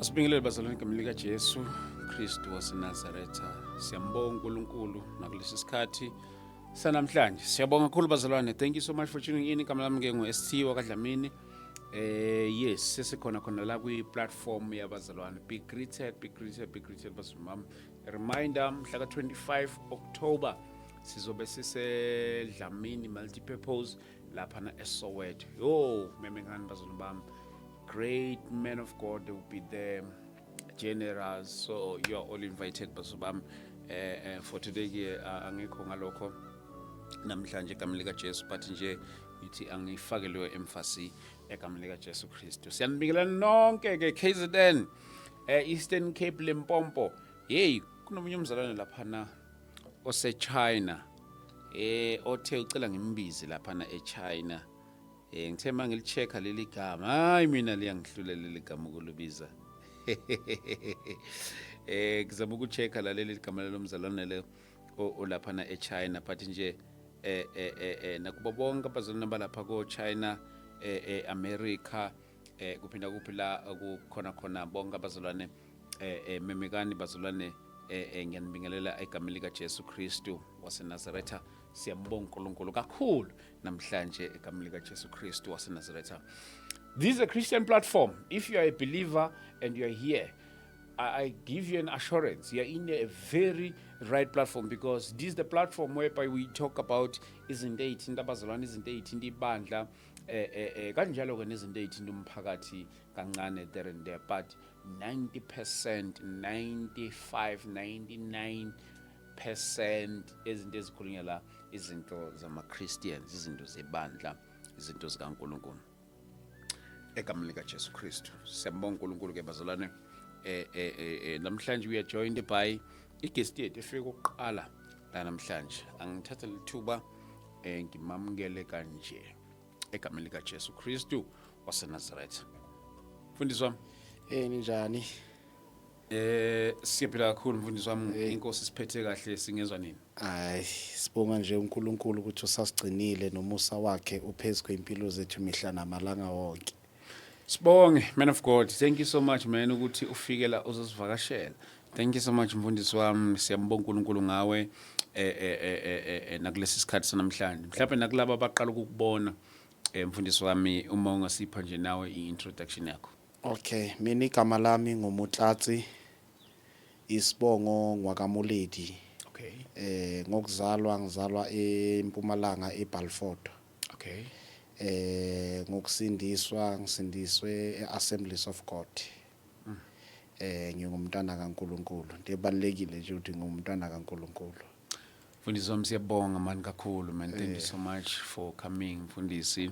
Asibingelele bazalwane egameni likaJesu Kristu waseNazaretha. Siyambonga uNkulunkulu nakulesi sikhathi sanamhlanje. Siyabonga kakhulu bazalwane. Thank you so much for tuning in. Igama lami ke ngu-ST wakaDlamini. Yes, sesikhona khona la kwi platform yabazalwane. Be greeted, be greeted, be greeted bazalwane. A reminder, mhla ka 25 October sizobe siseDlamini Multipurpose lapha na eSoweto. Yo, memengani bazalwane bami. Great men of God will be there, generals, so you are all invited bazalwane bami. For today ke angikho ngalokho namhlanje egameni lika Jesu, but nje ngithi angifake leyo emphasis egameni lika Jesu Kristu. Siyanibikela nonke ke KZN, Eastern Cape, Limpopo. Hey, kunomunye umzalwane laphana ose-China othe ucela ngimbize laphana eChina. Ngithe mangilichecka leli gama, hayi, mina liyangihlula leli gama ukulubiza. Ngizama ukuchecka la leli gama lomzalwane le olaphana eChina, but nje nakubo bonke abazalwane balapha ko China, America, kuphinda kuphi la kukhona khona bonke abazalwane, memekani bazalwane. Ngiyanibingelela egameni lika Jesu Kristu waseNazaretha. Siyambonga uNkulunkulu kakhulu namhlanje egameni lika Jesu Kristu waseNazaretha. This is a Christian platform. If you are a believer and you are here, I give you an assurance you are in a very right platform, because this is the platform whereby we talk about izinto ey'thinta abazalwane, izinto ey'thinta ibandla, kanjalo ke nezinto ey'thinta umphakathi kancane there and there, but 90%, 95, 99% ezinto ezikhulunywa la izinto zama-Christians, izinto zebandla, izinto zikaNkulunkulu egameni likaJesu Kristu. Siyambonga uNkulunkulu ke bazalwane. Namhlanje we are joined by iguest yethu efike ukuqala la namhlanje. Angithatha lithuba ngimamukele kanje egameni likaJesu Kristu waseNazaretha. Mfundisi wami. Ninjani? Siyaphila kakhulu, mfundisi wami, inkosi siphethe kahle. Singezwa nini? Hayi, sibonga nje uNkulunkulu ukuthi usasigcinile nomusa wakhe uphezu kwempilo zethu mihla namalanga wonke. Sibonge, man of God. Thank you so much, man, ukuthi ufike la uzosivakashela. Thank you so much, mfundisi wami. Siyambonga uNkulunkulu ngawe nakulesi sikhathi sanamhlanje. Mhlawumbe nakulabo abaqala ukukubona, mfundisi wami, uma ungasipha nje nawe i-introduction yakho. Okay, mina igama lami nguMutlatsi. Isibongo ngwakaMuledi. Ngokuzalwa ngizalwa eMpumalanga, eBalfour. Ngokusindiswa ngisindiswe eAssemblies of God. Ngingumntwana kaNkulunkulu. Into ebalekile nje ukuthi ngingumntwana kaNkulunkulu. Mfundisi wami, siyabonga man kakhulu, man. Thank you so much for coming, mfundisi.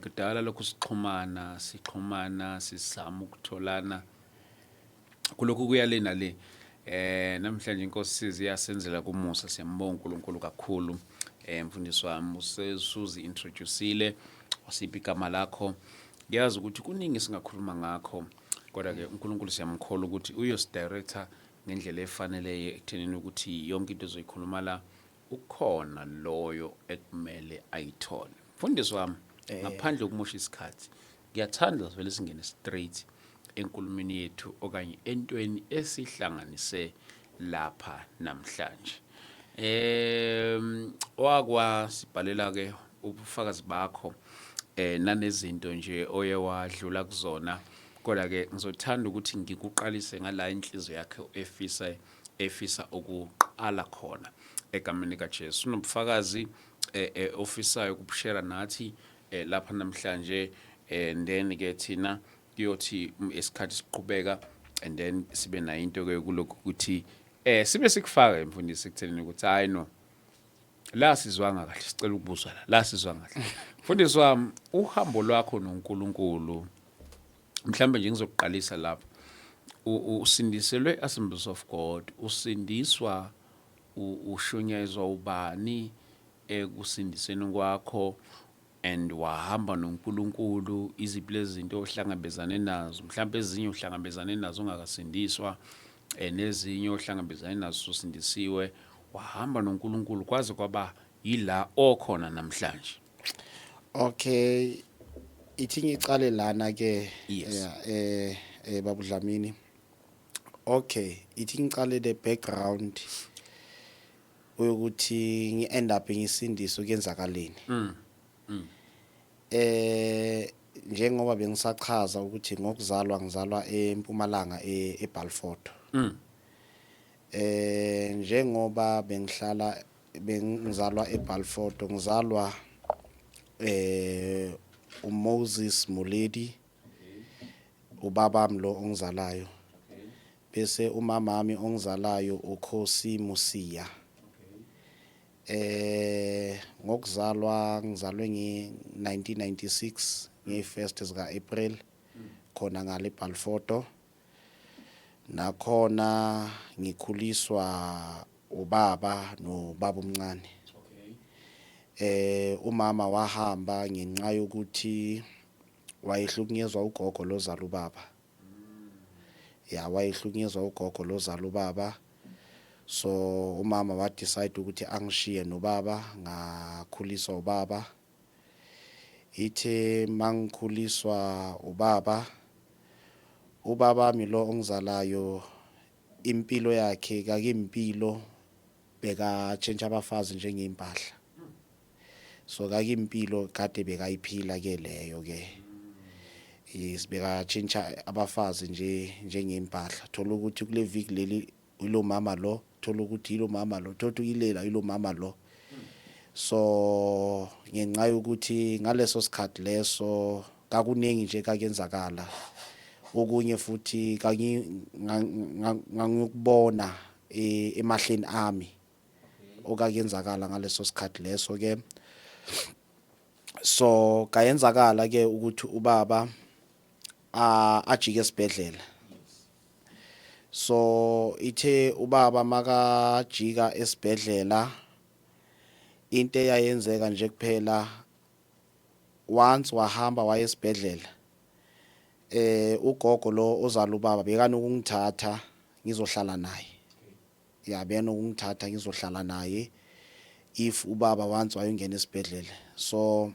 Kudala lokhu sixhumana, sixhumana, sizama ukutholana. Kulokhu kuya le nale. Namhlanje inkosi sizi yasenzela kumusa. Siyambonga uNkulunkulu kakhulu. Mfundisi wami, usesuzi introduceile, wasipha igama lakho. Ngiyazi ukuthi kuningi singakhuluma ngakho, kodwa ke uNkulunkulu siyamkhola ukuthi uyosidirector ngendlela efaneleyo ekuthenini ukuthi yonke into ezoyikhuluma la ukhona loyo ekumele ayithole. Mfundisi wami, ngaphandle kokumosha isikhathi, ngiyathanda vele singene straight enkulumeni yethu okanye entweni esihlanganise lapha namhlanje. Wakwa sibhalela ke ubufakazi bakho nanezinto nje oye wadlula kuzona, kodwa ke ngizothanda ukuthi ngikuqalise ngala inhliziyo yakhe efisa ukuqala khona egameni likaJesu. Unobufakazi ofisayo ukubushare nathi lapha namhlanje, and then ke thina kuyothi isikhathi siqhubeka and then sibe nayo into ke kulokhu ukuthi sibe sikufaka, mfundisi, ekuthenini ukuthi hayi no, la sizwanga kahle, sicela ukubuzwa la la sizwanga kahle. Mfundisi wami, uhambo lwakho noNkulunkulu, mhlambe nje ngizokuqalisa lapho. Usindiselwe Assemblies of God, usindiswa ushunyayezwa ubani ekusindiseni kwakho, and wahamba noNkulunkulu iziphi lezi zinto ohlangabezane nazo? Mhlawumbe ezinye uhlangabezane nazo ungakasindiswa, nezinye ohlangabezane nazo usindisiwe. Wahamba noNkulunkulu kwaze kwaba yila okhona namhlanje. Okay, ithi ngicale lana ke. Yes. Yeah, Baba Dlamini. Okay, ithi ngiqale the background ukuthi ngi end up ngisindiswe kuyenzakaleni. Njengoba bengisachaza ukuthi ngokuzalwa ngizalwa eMpumalanga eBalfour. Njengoba bengihlala bengizalwa eBalfour, ngizalwa uMoses Moledi, ubabami lo ongizalayo, bese umamami ongizalayo uKhosi Musia. Ngokuzalwa ngizalwe nge-1996 nge-1st zika April khona ngale Balfour. Nakhona ngikhuliswa ubaba nobaba omncane. Umama wahamba ngenxa yokuthi wayehlukunyezwa ugogo lozala ubaba. Ya, wayehlukunyezwa ugogo lozala ubaba, so umama wa decide ukuthi angishiye nobaba, ngakhuliswa ubaba. Ithe mangikhuliswa ubaba, ubaba mi lo ongizalayo, impilo yakhe kakimpilo bekatshentsha abafazi njengeimpahla, so kakimpilo kade bekayiphila ke leyo ke. Yes, bekatshintsha abafazi nje njengeimpahla. Thola ukuthi kule viki leli ilo mama lo, thola ukuthi ilo mama lo, thola ukuthi ilela ilo mama lo. So ngenxa yokuthi ngaleso sikhathi leso kakuningi nje kakenzakala, okunye futhi ngangikubona emahleni ami okakuyenzakala ngaleso sikhathi leso ke. So kayenzakala ke ukuthi ubaba ajike esibhedlela. So ithe ubaba makajika esibhedlela, into eyayenzeka nje kuphela, once wahamba waye esibhedlela, ugogo lo ozala ubaba bekanokungithatha ngizohlala naye. Ya, bekanokungithatha ngizohlala naye if ubaba once wayongena esibhedlela. So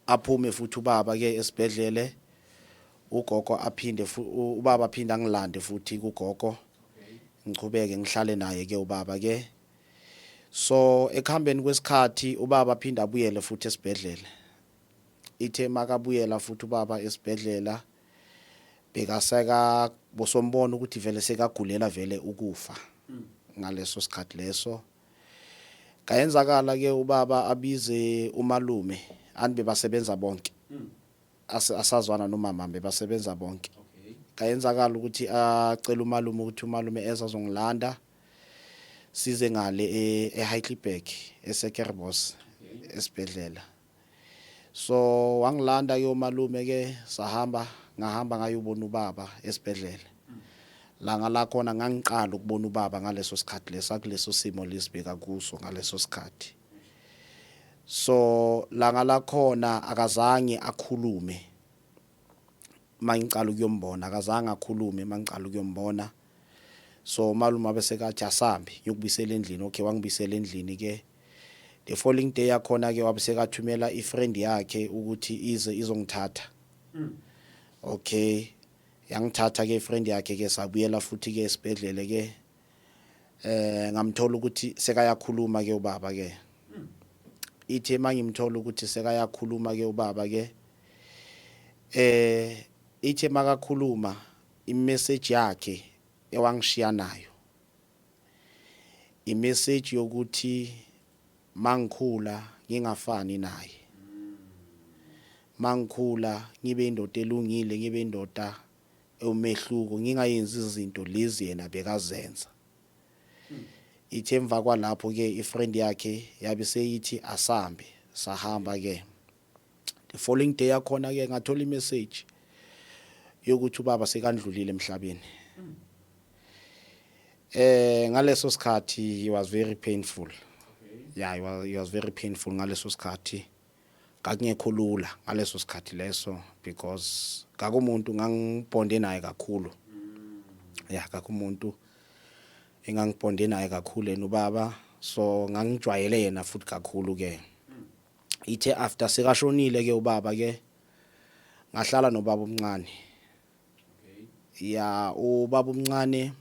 aphume futhi ubaba ke esibhedlele, ugogo aphinde ubaba aphinde angilande futhi kugogo, ngichubeke ngihlale naye ke ubaba ke. So ekuhambeni kwesikhathi ubaba aphinde abuyele futhi esibhedlela. Ithe makabuyela futhi ubaba esibhedlela, bekaseka bosombona ukuthi vele sekagulela vele ukufa ngaleso sikhathi leso. Kayenzakala ke ubaba abize umalume ani, bebasebenza bonke, asazwana nomama, bebasebenza bonke. Kayenzakala ukuthi acela umalume ukuthi umalume eza azongilanda size ngale eHeidelberg eSekerbos esibhedlela. So wangilanda ke umalume ke, sahamba, ngahamba ngayobona ubaba esibhedlela. Langa la khona ngangiqala ukubona ubaba ngaleso sikhathi leso akuleso simo lesibheka kuso ngaleso sikhathi. So langa la khona akazange akhulume mangicala ukuyombona, akazange akhulume mangicala ukuyombona. So umalume abe sekathi asambe ngiyokubuyisela endlini. Okay, wangibuyisela endlini ke. The following day yakhona ke wabe sekathumela ifriend yakhe ukuthi ize izongithatha. Okay, yangithatha ke ifriend yakhe ke, sabuyela futhi ke esibhedlele ke. Ngamthola ukuthi sekayakhuluma ke ubaba ke. Ithe mangimthola ukuthi sekayakhuluma ke ubaba ke, ithe makakhuluma, imessage yakhe ewangishiya nayo, imessage yokuthi mangikhula ngingafani naye, mangikhula ngibe indoda elungile, ngibe indoda ewumehluko, ngingayenzi izinto lezi yena bekazenza. Ithe emva kwalapho ke ifriend yakhe yabe seyithi asambe, sahamba ke. The following day yakhona ke ngathola imessage yokuthi ubaba sekandlulile emhlabeni. Ngaleso sikhathi he was very painful. Yeah, he was very painful ngaleso sikhathi. Kakungekho lula ngaleso sikhathi leso because kakumuntu ngangibonde naye kakhulu. Yeah, kakumuntu engangibonde naye kakhulu yena ubaba, so ngangijwayele yena futhi kakhulu ke. Ithe after sekashonile ke ubaba ke, ngahlala nobaba omncane. Ya, ubaba omncane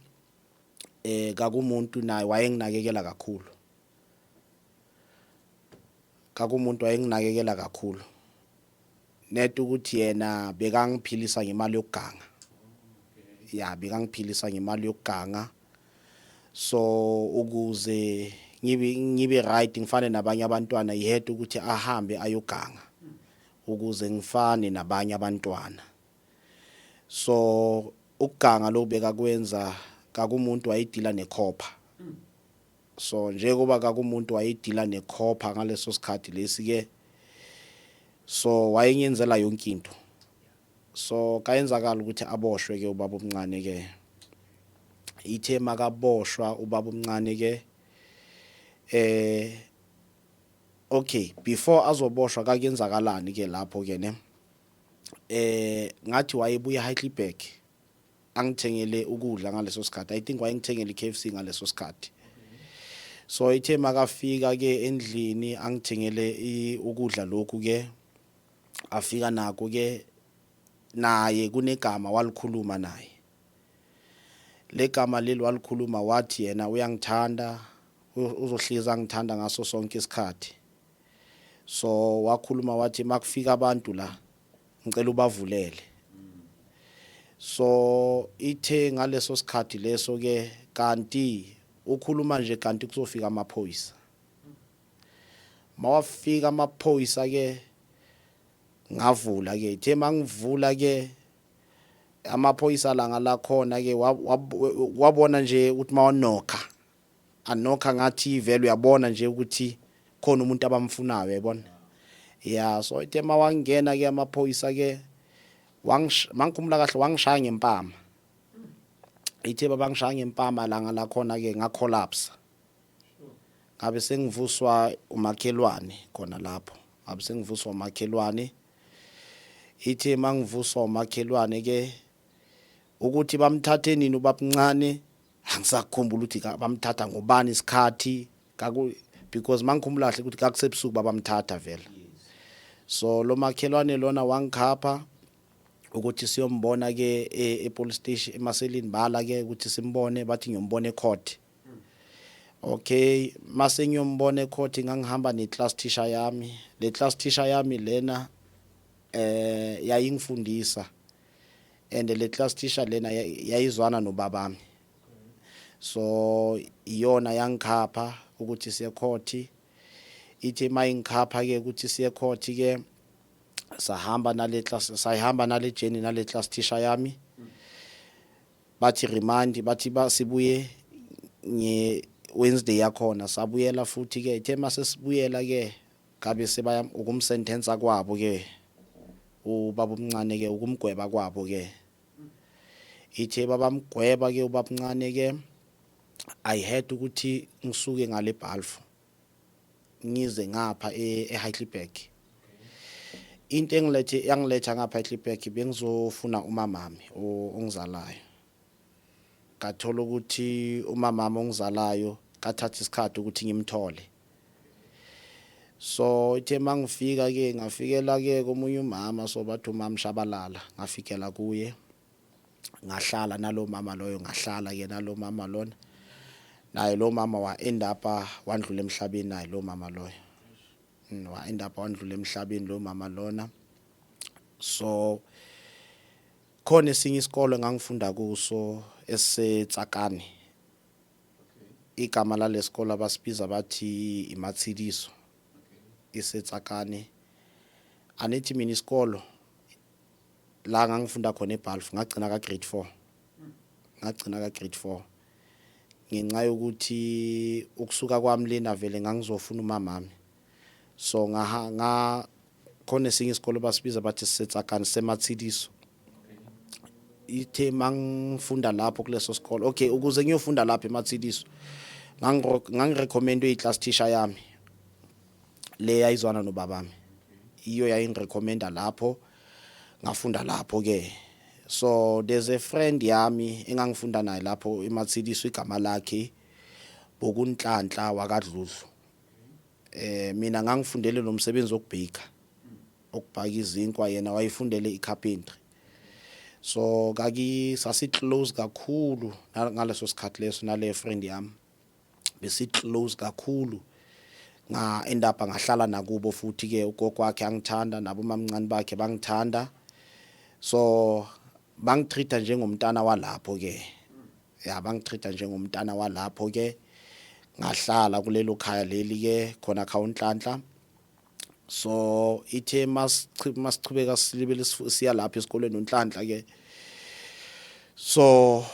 kakumuntu naye wayenginakekela kakhulu, kakumuntu wayenginakekela kakhulu, net ukuthi yena bekangiphilisa ngemali yokuganga. Ya, bekangiphilisa ngemali yokuganga. So ukuze ngibe right, ngifane nabanye abantwana, he had ukuthi ahambe ayoganga ukuze ngifane nabanye abantwana. So ukuganga lokhu bekakwenza, kakumuntu wayedila necopper. So njengoba kakumuntu wayedila necopper ngaleso sikhathi lesi ke, so wayengenzela yonke into. So kayenzakala ukuthi aboshwe ke ubaba omncane ke. Ithe makaboshwa ubaba omncane ke, okay, before azoboshwa kakuyenzakalani ke lapho ke ne, ngathi wayebuya Heidelberg angithengele ukudla ngaleso sikhathi. I think wayengithengele iKFC ngaleso sikhathi. So ithe makafika ke endlini angithengele ukudla lokhu ke, afika nako ke naye kunegama walikhuluma naye. Legama leli walikhuluma, wathi yena uyangithanda, uzohlezi angithanda ngaso sonke isikhathi. So wakhuluma wathi makufika abantu la, ngicela ubavulele. So ithe ngaleso sikhathi leso ke, kanti ukhuluma nje, kanti kuzofika amaphoyisa. Mawafika amaphoyisa ke, ngavula ke. Ithe mangivula ke, amaphoyisa la ngalakhona ke wabona nje ukuthi mawanokha, anokha ngathi vele uyabona nje ukuthi khona umuntu abamfunayo, uyabona. Ya, so ithe mawangena ke amaphoyisa ke, mangikhumbula kahle, wangishaya ngempama. Ithe babangishaya ngempama la ngalakhona ke, ngacollapse, ngabe sengivuswa umakhelwane khona lapho. Ngabe sengivuswa umakhelwane. Ithe mangivuswa umakhelwane ke, ukuthi bamthathe nini ubab'ncane angisakukhumbula, ukuthi bamthatha ngobani isikhathi kaku, because mangikhumbula kahle ukuthi kakusebusuku babamthatha vele. So lo makhelwane lona wangikhapha ukuthi siyombona ke e-police station, emaselini bala ke ukuthi simbone. Bathi ngiyombona ecourt. Okay, mase ngiyombona ecourt, ngangihamba ne-class teacher yami. Le class teacher yami lena yayingifundisa, and le class teacher lena yayizwana nobabami. So iyona yangikhapha ukuthi siye court. Ithi mayingikhapha ke ukuthi siye court ke, sahamba nale class, sayihamba nale journey nale class teacher yami. Bathi remand, bathi basibuye nge Wednesday yakhona. Sabuyela futhi ke. Ithe mase sibuyela ke, kabe sebaya ukumsentensa kwabo ke ubaba omncane ke, ukumgweba kwabo ke. Ithe babamgweba ke ubaba omncane ke, I had ukuthi ngisuke ngale Balfour ngize ngapha eHeidelberg. Into engilethe, yangiletha ngapha eHeidelberg, bengizofuna umamami ongizalayo. Ngathola ukuthi umamami ongizalayo kathatha isikhathi ukuthi ngimthole. So ithe mangifika ke, ngafikela ke komunye umama. So bathi umama Shabalala. Ngafikela kuye, ngahlala nalo mama loyo. Ngahlala ke nalo mama lona. Naye lo mama wa end up wandlula emhlabeni naye lo mama loyo. Wa end up wandlula emhlabeni lo mama lona. So khona esinye isikole engangifunda kuso esetsakane. Igama lalesikole abasibiza bathi iMatsiliso, isetsakane. Anithi mina isikolo la ngangifunda khona eBalfour, ngagcina ka grade 4. Ngagcina ka grade 4 ngenxa yokuthi ukusuka kwami lena vele ngangizofuna umamami. So ngaha nga khona esinye isikole basibiza bathi sisetsakane, sematsiliso. Ithe mangifunda lapho kuleso sikole, okay, ukuze ngiyofunda lapho ematsiliso, ngangirecommendwe i-class teacher yami le yayizwana nobabami. Iyo yayingirecommenda lapho, ngafunda lapho ke. So there's a friend yami engangifunda naye lapho ematsiliso, igama lakhe bokunhlanhla wakadludlu. Mina ngangifundele lo msebenzi wokubhaka, ukubhaka izinkwa, yena wayefundele icarpentry. So kaki sasi close kakhulu ngaleso sikhathi leso nale friend yami, besi close kakhulu. Nga end up ngahlala nakubo futhi ke, ugogo wakhe angithanda, nabo mamncane bakhe bangithanda, so bangitreata njengomntana walapho ke. Ya, bangitreata njengomntana walapho ke. Ngahlala kulelo khaya leli ke khona khawunhlanhla. So ithe masichubeka silibele siya lapha esikolweni uNhlanhla ke, so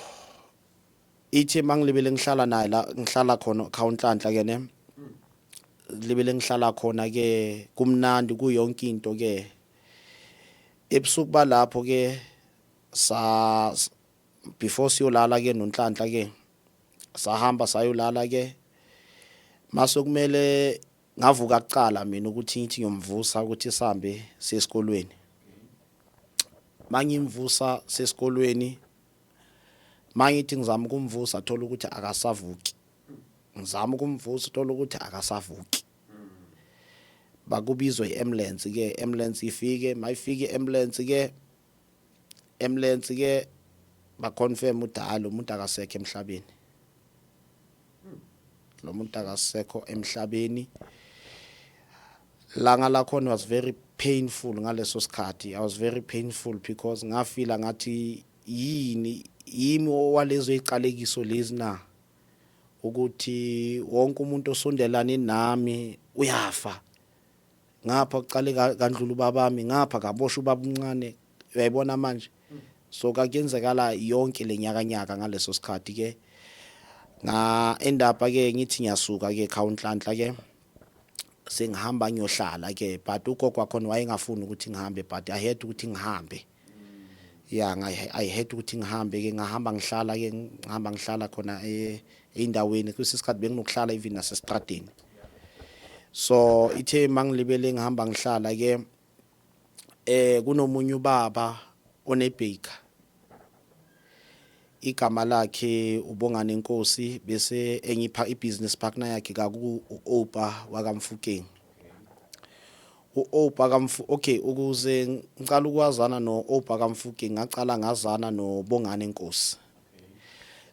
ithe mangilibele ngihlala naye la ngihlala khona khawunhlanhla ke, ne libele ngihlala khona ke, kumnandi kuyonke into ke. Ebusuku balapho ke, sa before siyolala ke noNhlanhla ke, sahamba sayolala ke. Mase kumele ngavuka kuqala mina ukuthi ngithi ngiyomvusa ukuthi sihambe siye esikolweni. Mangimvusa sesikolweni, mangithi ngizama ukumvusa, thola ukuthi akasavuki. Ngizama ukumvusa, thola ukuthi akasavuki. Bakubizwa iambulance ke, ambulance ifike. Mayifike iambulance ke, ambulance ke ba confirm ukuthi hayi, lo muntu akasekho emhlabeni, lo muntu akasekho emhlabeni. Langa lakhona was very painful ngaleso sikhathi. I was very painful because ngafila ngathi yini, yimi owalezo iqalekiso lezi na, ukuthi wonke umuntu osondelane nami uyafa. Ngapha kuqale kandlula ubabami, ngapha kaboshwa ubaba umncane, uyayibona manje. So kakuyenzekala yonke lenyaka nyaka ngaleso sikhathi ke. Nga end up ke ngithi ngiyasuka ke khawunhlanhla ke, sengihamba ngiyohlala ke, but ugogo wakhona wayengafuni ukuthi ngihambe, but I had ukuthi ngihambe. Yeah, I had ukuthi ngihambe ke. Ngahamba ngihlala ke, ngihamba ngihlala khona eyindaweni. Kwesinye isikhathi benginokuhlala even nasestradeni. So ithe mangilibele ngihamba ngihlala ke, kunomunye ubaba onebaker, igama lakhe uBongane Nkosi, bese engipha ibusiness partner yakhe kaku uOpa wakaMfukeng. uOpa kamfu, okay, ukuze ngicala ukwazana noOpa kaMfukeng, ngacala ngazana noBongane Nkosi.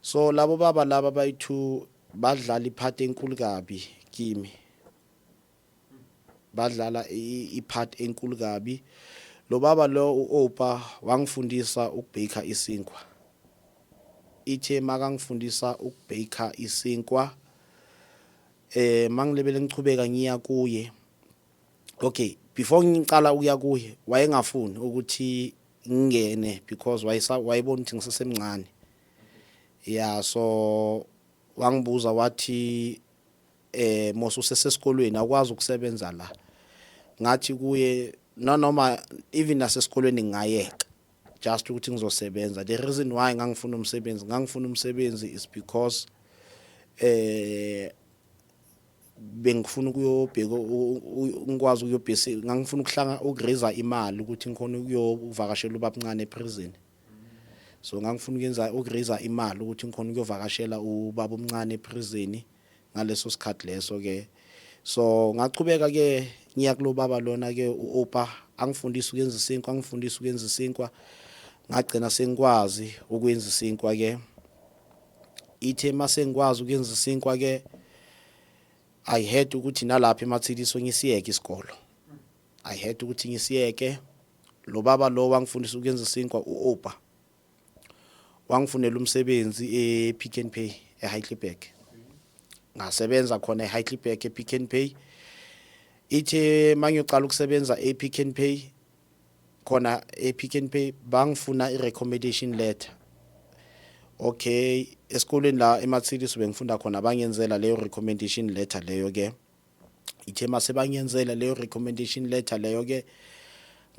So labo baba laba bayi-two badlala ipart enkulu kabi kimi, badlala ipart enkulu kabi. Lo baba lo uOpa wangifundisa ukubhaka isinkwa. Ithe makangifundisa ukubhaka isinkwa, mangilebele ngichubeka ngiya kuye, okay, before ngicala ukuya kuye wayengafuni ukuthi ngingene because wayebona ukuthi ngisesemncane. Yeah, so wangibuza wathi, "Mos usesesikolweni, awukwazi ukusebenza la." Ngathi kuye, no, noma even nasesikolweni ngingayeka just ukuthi ngizosebenza. The reason why ngangifuna umsebenzi is because bengifuna ukuyobheka, ngikwazi ukuyobhesi, ngangifuna ukuhlanga ukuraise imali ukuthi ngikhona ukuyovakashela ubabncane eprison. So ngangifuna ukuyenza ukuraise imali ukuthi ngikhona ukuyovakashela ubaba omncane eprison ngaleso sikhathi leso ke. So ngachubeka ke ngiya kulo baba lona ke uOpa, angifundisa ukwenza isinkwa, angifundisa ukwenza isinkwa. Ngagcina sengikwazi ukwenza isinkwa ke. Ithe mase ngikwazi ukwenza isinkwa ke, I had ukuthi nalapha eMatsiliso ngisiyeke isikolo. I had ukuthi ngisiyeke. Lo baba lo wangifundisa ukwenza isinkwa, uOpa, wangifunela umsebenzi ePick n Pay eHeidelberg. Ngasebenza khona eHeidelberg ePick n Pay. Ithe mangiyocala ukusebenza ePick n Pay, khona ePick n Pay bangifuna irecommendation letter. Okay, esikolweni la eMatsiliso bengifunda khona bangenzela leyo recommendation letter leyo ke. Ithe mase bangenzela leyo recommendation letter leyo ke,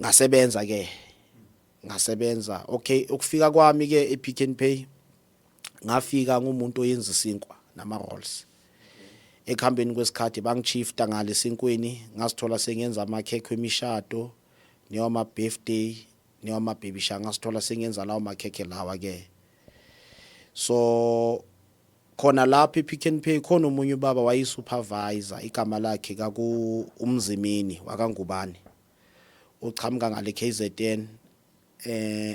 ngasebenza ke, ngasebenza. Okay, ukufika kwami ke ePick n Pay, ngafika ngumuntu oyenza isinkwa nama rolls. Ekuhambeni kwesikhathi bangishifta ngale sinkweni, ngasithola sengenza amakhekhe emishado, newama birthday, newama baby shower. Ngasithola sengenza lawo makhekhe lawa ke. So khona lapha ePick n Pay khona omunye ubaba wayi supervisor, igama lakhe kaku uMzimini wakaNgubane, uchamuka ngale KZN,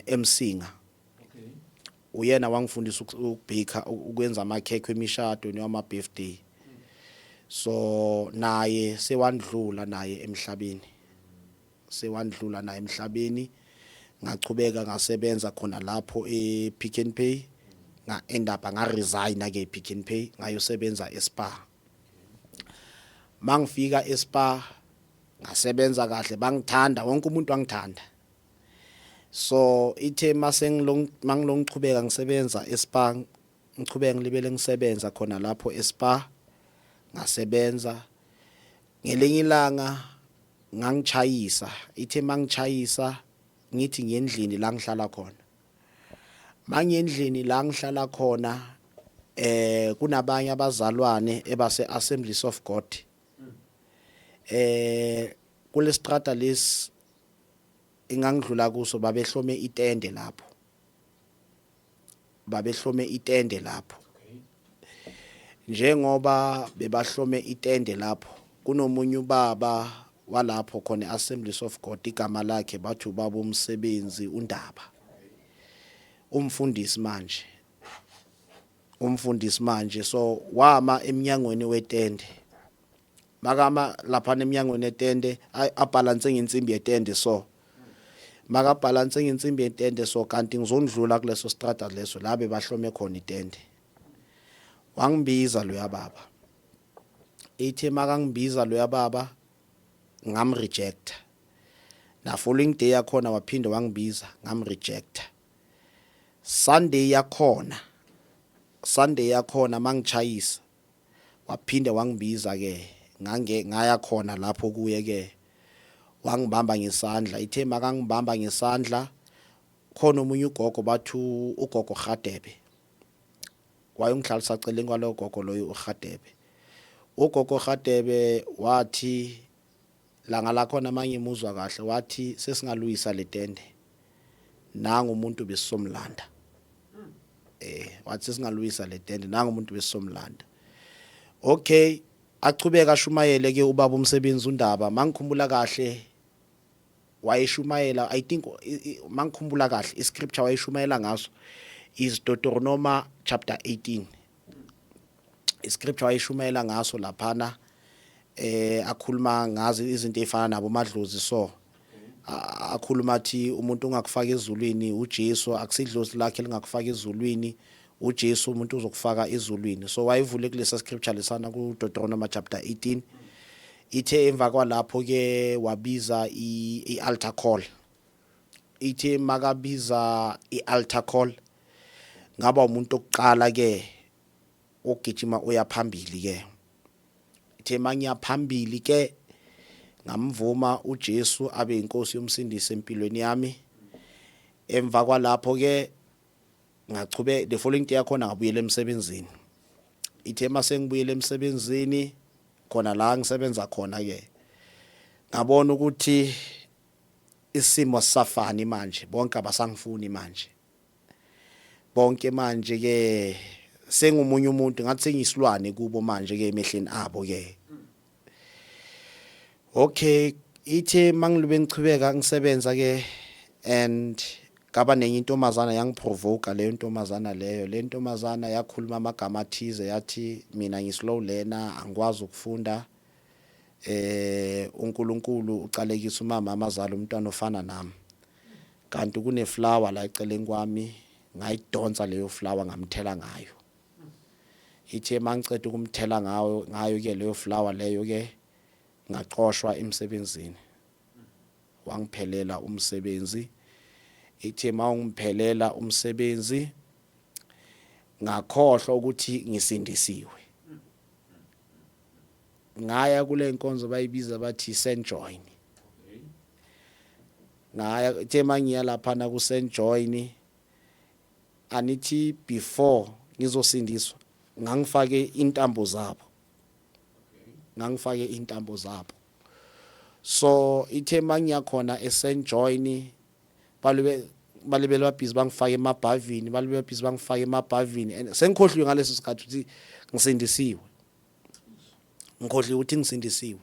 eMsinga. Uyena wangifundisa ukubhika, ukwenza amakhekhe emishado noma birthday. So naye sewandlula naye emhlabeni, sewandlula naye emhlabeni. Ngachubeka ngasebenza khona lapho e Pick n Pay, nga end up nga resign ke Pick n Pay, ngayosebenza eSpar. Mangifika eSpar ngasebenza kahle, bangithanda, wonke umuntu wangithanda. So ithe mase mangilongichubeka ngisebenza eSpar, ngichubeka ngilibele ngisebenza khona lapho eSpar, ngasebenza. Ngelinye ilanga ngangichayisa, ithe mangichayisa ngithi ngiyendlini la ngihlala khona. Mangiyendlini la ngihlala khona, kunabanye abazalwane ebase Assemblies of God kulestrata lesi engangidlula kuso, babehlome itende lapho, babehlome itende lapho. Njengoba bebahlome itende lapho, kunomunye ubaba walapho khona Assemblies of God, igama lakhe bathi ubaba umsebenzi uNdaba, umfundisi manje, umfundisi manje. So wama eminyangweni wetende, makama lapha eminyangweni etende abalance ngensimbi yetende. So makabalance ngensimbi yetende, so kanti ngizondlula kuleso strata leso la bebahlome khona itende. Wangibiza loya baba. Ithe makangibiza loya baba, ngamreject. Na following day yakhona waphinde wangibiza, ngamreject. Sunday yakhona, Sunday yakhona mangichayisa waphinde wangibiza ke, ngange ngaya khona lapho kuye ke, wangibamba ngesandla. Ithe makangibamba ngesandla, khona omunye ugogo, bathu ugogo Khadebe, wayongihlalisa celeni kwalowo gogo loyo uKhadebe. Ugogo Khadebe wathi langa lakhona, mangimuzwa kahle, wathi sesingaluyisa letende, nangu umuntu besomlanda. Wathi sesingaluyisa letende, nangu umuntu besomlanda. Okay, achubeka ashumayele ke ubaba umsebenzi uNdaba. Mangikhumbula kahle wayeshumayela, I think mangikhumbula kahle iscripture wayeshumayela ngaso is Deuteronomy chapter 18, iscripture wayeshumayela ngaso laphana, akhuluma ngazi izinto ezifana nabo madlozi. So akhuluma athi umuntu ungakufaka ezulwini uJesu, akusidlozi lakhe lingakufaka ezulwini, uJesu umuntu uzokufaka ezulwini. So wayevule kulesa scripture lesana ku Deuteronomy chapter 18. Ithe emva kwalapho ke wabiza i-altar call. Ithe makabiza i-altar call, ngaba umuntu okuqala ke ogijima uya phambili ke. Ithe mangiya phambili ke, ngamvuma uJesu abe inkosi yomsindisi empilweni yami. Emva kwalapho ke ngachube, the following day yakhona ngabuyela emsebenzini. Ithe mase ngibuyele emsebenzini khona la ngisebenza khona ke, ngabona ukuthi isimo sisafani manje, bonke abasangifuni manje, bonke manje ke sengumunye umuntu, ngathi sengiyisilwane kubo manje ke emehleni abo ke. Okay, ithe mangilube ngichubeka ngisebenza ke and kaba nenye intombazana yangiprovoke. Leyo ntombazana leyo, le ntombazana yakhuluma amagama athize, yathi mina ngislow lena, angikwazi ukufunda, uNkulunkulu ucalekisa umama amazala umntwana ofana nami. Kanti kune flower la eceleni kwami, ngayidonsa leyo flower, ngamthela ngayo. Ithe mangiceda ukumthela ngayo ke leyo flower leyo ke, ngaxoshwa emsebenzini, wangiphelela umsebenzi. Ithe mawungiphelela umsebenzi, ngakhohlwa ukuthi ngisindisiwe, ngaya kule nkonzo bayibiza bathi St Join. Ngaya, ithe mangiya lapha na ku St Join, anithi before ngizosindiswa ngangifake intambo zabo, ngangifake intambo zabo. So ithe mangiya khona eSt Join, balube balibele babhizi bangifake emabhavini, balube babhizi bangifake emabhavini and sengikhohliwe ngaleso sikhathi ukuthi ngisindisiwe, ngikhohliwe ukuthi ngisindisiwe.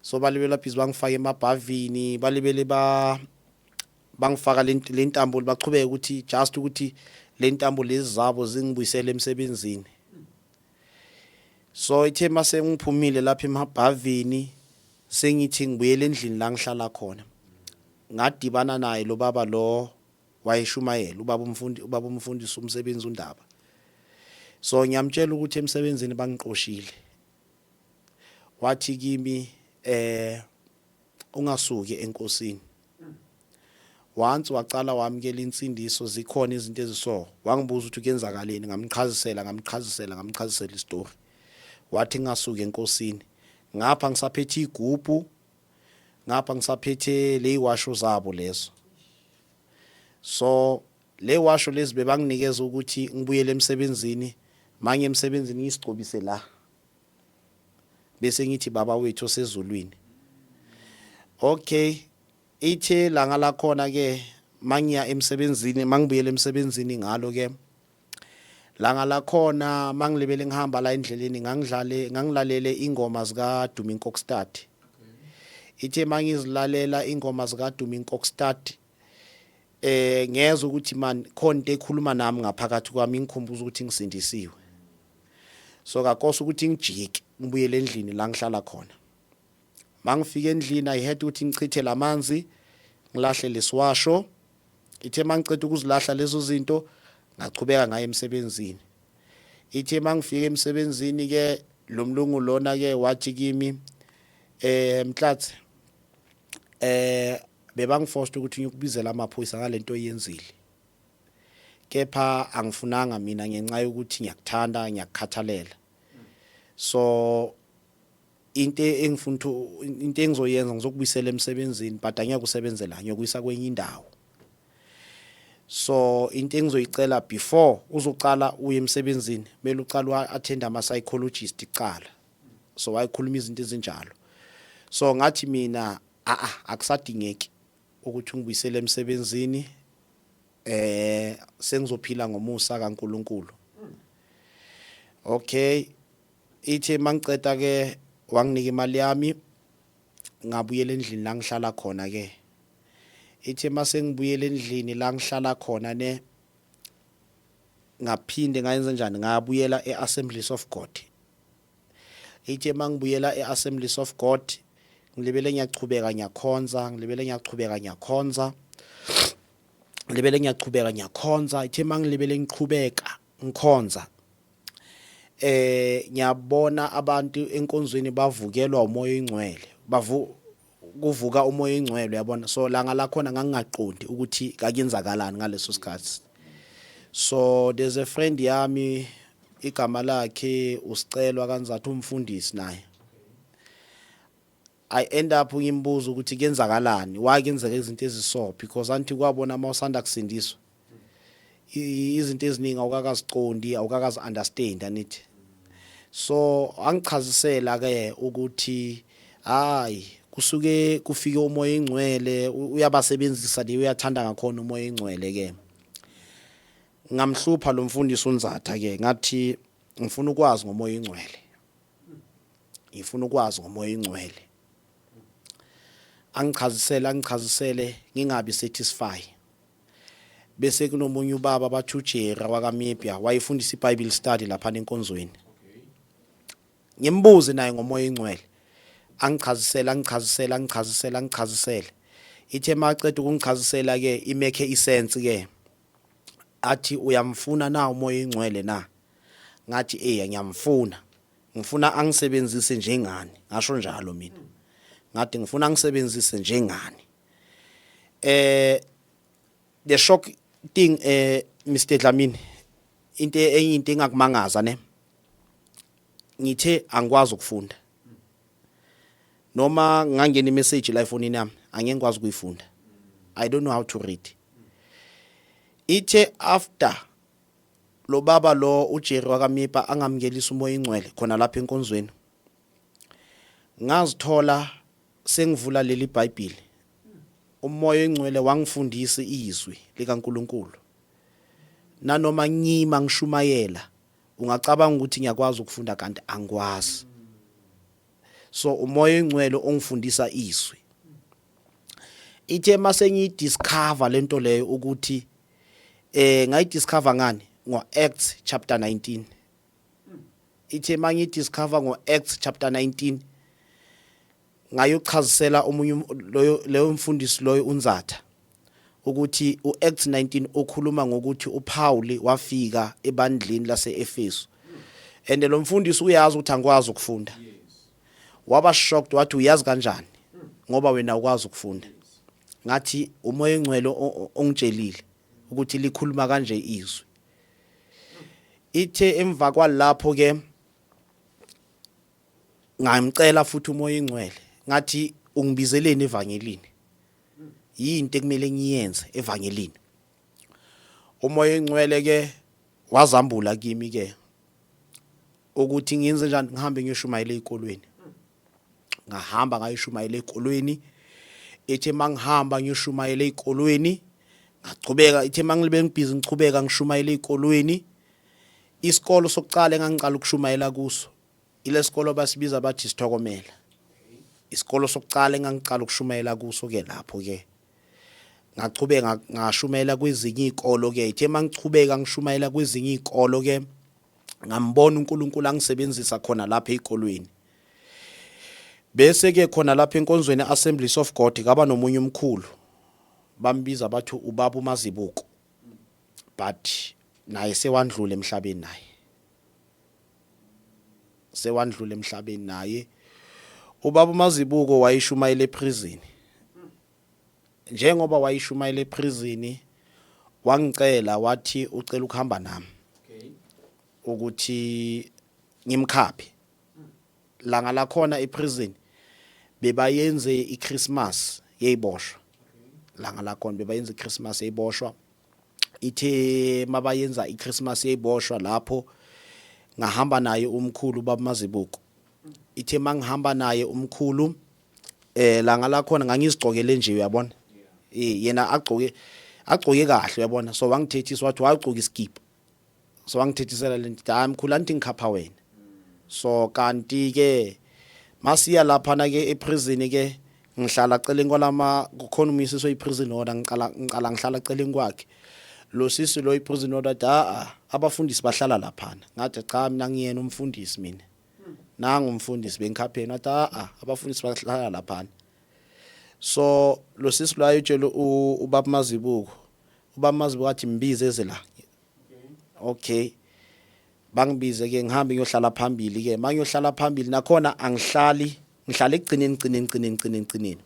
So balibele babhizi bangifake emabhavini, balibele ba bangifaka le ntambo, bachubeke ukuthi just ukuthi Lentambo lezi zabo zingibuyisele emsebenzini. So ithe mase ngiphumile lapha emabhavini, sengithi ngibuyele endlini la ngihlala khona, ngadibana naye lo baba lo wayeshumayela, ubaba umfundi, ubaba umfundisi umsebenzi undaba. So ngiyamtshela ukuthi emsebenzini bangiqoshile. Wathi kimi, ungasuki enkosini, once wacala wamukela insindiso zikhona izinto eziso. Wangibuza ukuthi kuyenzakaleni, ngamchazisela, ngamchazisela, ngamchazisela istory. Wathi ngasuki enkosini. Ngapha ngisaphethe igubhu, ngapha ngisaphethe leyiwasho zabo lezo. So le washo lezi bebanginikeza ukuthi ngibuyele emsebenzini, manje emsebenzini ngisigcobise la, bese ngithi, "Baba wethu osezulwini." Okay, ithe langa lakhona ke mangiya emsebenzini, mangibuyele emsebenzini ngalo ke langa lakhona, mangilibele ngihamba la endleleni, ngangidlale, ngangilalele ingoma zika Dumi Nkokstad. Ithe mangizilalela ingoma zika Dumi Nkokstad, ngezwe ukuthi man, khona into ekhuluma nami ngaphakathi kwami, ngikhumbuza ukuthi ngisindisiwe. So kakosa ukuthi ngijike ngibuyele endlini la ngihlala khona. Mangifika endlini, I had ukuthi ngichithe lamanzi, ngilahle lesiwasho. Ithe mangiceda ukuzilahla lezo zinto, ngachubeka ngaye emsebenzini. Ithe mangifika emsebenzini ke, lo mlungu lona ke wathi kimi, "Mhlatsi, bebangiforced ukuthi ngiyokubizela amaphoyisa ngalento oyenzile, kepha angifunanga mina ngenxa yokuthi ngiyakuthanda, ngiyakukhathalela. So into engifuna into engizoyenza, ngizokubuyisela emsebenzini, but angeke usebenze la, ngiyokuyisa kwenye indawo. So into engizoyicela, before uzocala uye emsebenzini, kumele uqale u-attend ama psychologist icala." So wayekhuluma izinto ezinjalo. So ngathi mina, a a akusadingeki ukuthi ungibuyisele emsebenzini, sengizophila ngomusa kaNkuluNkulu." Okay, ithe mangiceda ke, wanginika imali yami, ngabuyela endlini la ngihlala khona ke. Ithe mase ngibuyela endlini la ngihlala khona ne, ngaphinde ngayenza njani, ngabuyela eAssemblies of God. Ithe mangibuyela eAssemblies of God, ngilibele ngiyachubeka ngiyakhonza, ngilibele ngiyachubeka ngiyakhonza, ngilibele ngiyachubeka ngiyakhonza. Ithe mangilibele ngiqhubeka ngikhonza, ngiyabona abantu enkonzweni bavukelwa umoya oyingcwele, bavu kuvuka umoya oyingcwele, uyabona. So langa lakhona ngangingaqondi ukuthi kakuyenzakalani ngaleso sikhathi. So there's a friend yami, igama lakhe uSicelwa kanzathi, umfundisi naye. I end up ngimbuza ukuthi kuyenzakalani, why kuyenzeka izinto eziso, because anti kwabona mawusanda kusindiswa, izinto eziningi awukakaziqondi, awukakazi understand, anithi. So angichazisela ke ukuthi hayi, kusuke kufike umoya engcwele, uyabasebenzisa le, uyathanda ngakhona umoya engcwele ke. Ngamhlupha lo mfundisi uNzatha ke, ngathi ngifuna ukwazi ngomoya engcwele, ngifuna ukwazi ngomoya engcwele. Angichazisele, angichazisele, ngingabi satisfy. Bese kunomunye ubaba bathi uJera wakaMibia, wayefundisa iBible study lapha enkonzweni. Ngimbuze naye ngomoya engcwele, angichazisele, angichazisele, angichazisele, angichazisele. Ithe maceda ukungichazisela ke, imake isense ke. Athi, "Uyamfuna na umoya engcwele na?" Ngathi, "Eh, ngiyamfuna, ngifuna angisebenzise njengani." Ngasho njalo mina, ngathi ngifuna angisebenzise njengani. The shock thing, Mr Dlamini, into enye into engakumangaza ne, ngithe angikwazi ukufunda. Noma ngangena imessage la efonini yami, angeke ngikwazi ukuyifunda. I don't know how to read. Ithe after lo baba lo uJerry wakaMipa angamukelisa umoya ingcwele khona lapha enkonzweni, ngazithola sengivula leli bible. Umoya engcwele wangifundisa izwi likaNkuluNkulu. Nanoma ngima ngishumayela, ungacabanga ukuthi ngiyakwazi ukufunda, kanti angikwazi. So umoya engcwele ongifundisa izwi. Ithe mase ngiyidiscover lento leyo ukuthi Ngayidiscover ngani? Ngo Acts chapter 19. Ithe mangiyidiscover ngo Acts chapter 19, ngayochazisela omunye loyo leyo mfundisi loyo uNzatha ukuthi uActs 19 ukhuluma ngokuthi uPaul wafika ebandleni laseEfesu, and lo mfundisi uyazi ukuthi angikwazi ukufunda. Waba shocked, wathi, "Uyazi kanjani ngoba wena ukwazi ukufunda?" Ngathi, "Umoya Engcwele ongitshelile ukuthi likhuluma kanje izwi." Ithe emva kwalapho ke ngamcela futhi umoya Engcwele, ngathi, "Ungibizeleni evangelini? Yinto ekumele ngiyenze evangelini?" Umoya Engcwele ke wazambula kimi ke ukuthi ngiyenze njani, ngihambe ngiyoshumayela ezikolweni. Ngahamba ngayishumayela ezikolweni. Ethe mangihamba ngiyoshumayela ezikolweni, ngachubeka. Ithe mangilibe ngibhizi ngichubeka ngishumayela ezikolweni, isikolo sokuqala engangiqala ukushumayela kuso ile sikolo basibiza bathi Sithokomela. Isikolo sokuqala engangiqala ukushumayela kuso ke lapho ke ngachubeka ngashumayela kwezinye izikolo ke. Ithe mangichubeka ngishumayela kwezinye izikolo ke, ngambona uNkulunkulu angisebenzisa khona lapha ezikolweni. Bese ke khona lapha enkonzweni Assemblies of God kaba nomunye umkhulu, bambiza bathi ubaba uMazibuko, but naye sewandlula emhlabeni, naye sewandlula emhlabeni. Naye ubaba uMazibuko wayishumayela eprison. Njengoba wayishumayela eprison, wangicela, wathi ucela ukuhamba nami ukuthi ngimkhaphe. Langa lakhona eprison bebayenze iChristmas yeyiboshwa. Langa lakhona bebayenze iChristmas yeyiboshwa. Ithe mabayenza iChristmas yeyiboshwa lapho, ngahamba naye umkhulu baba Mazibuko. Ithe mangihamba naye umkhulu, langa lakhona ngangizigcokele nje, uyabona, yena agcoke kahle, uyabona. So wangithethisa, wathi wagcoka iskipa, so wangithethisela lento, "Hayi mkhulu, anti ngikhapha wena." So kanti ke masiya lapha na ke eprison ke, ngihlala celeni kwalama kukhona umisiso oyiprison warder. Ngiqala ngihlala celeni kwakhe lo sisi lo iprison warder. "A abafundisi bahlala laphana." Ngathi, "Cha, mina ngiyena umfundisi, mina nangu umfundisi bengikhapheni." Wathi, "A abafundisi bahlala laphana." So lo sisi lo ayotshela ubaba Mazibuko. Ubaba Mazibuko athi, "Mbize eze la." Okay, bangibize ke, ngihambe ngiyohlala phambili ke. Mangiyohlala phambili nakhona angihlali, ngihlala ekugcineni, gcineni, gcineni, gcineni, gcineni.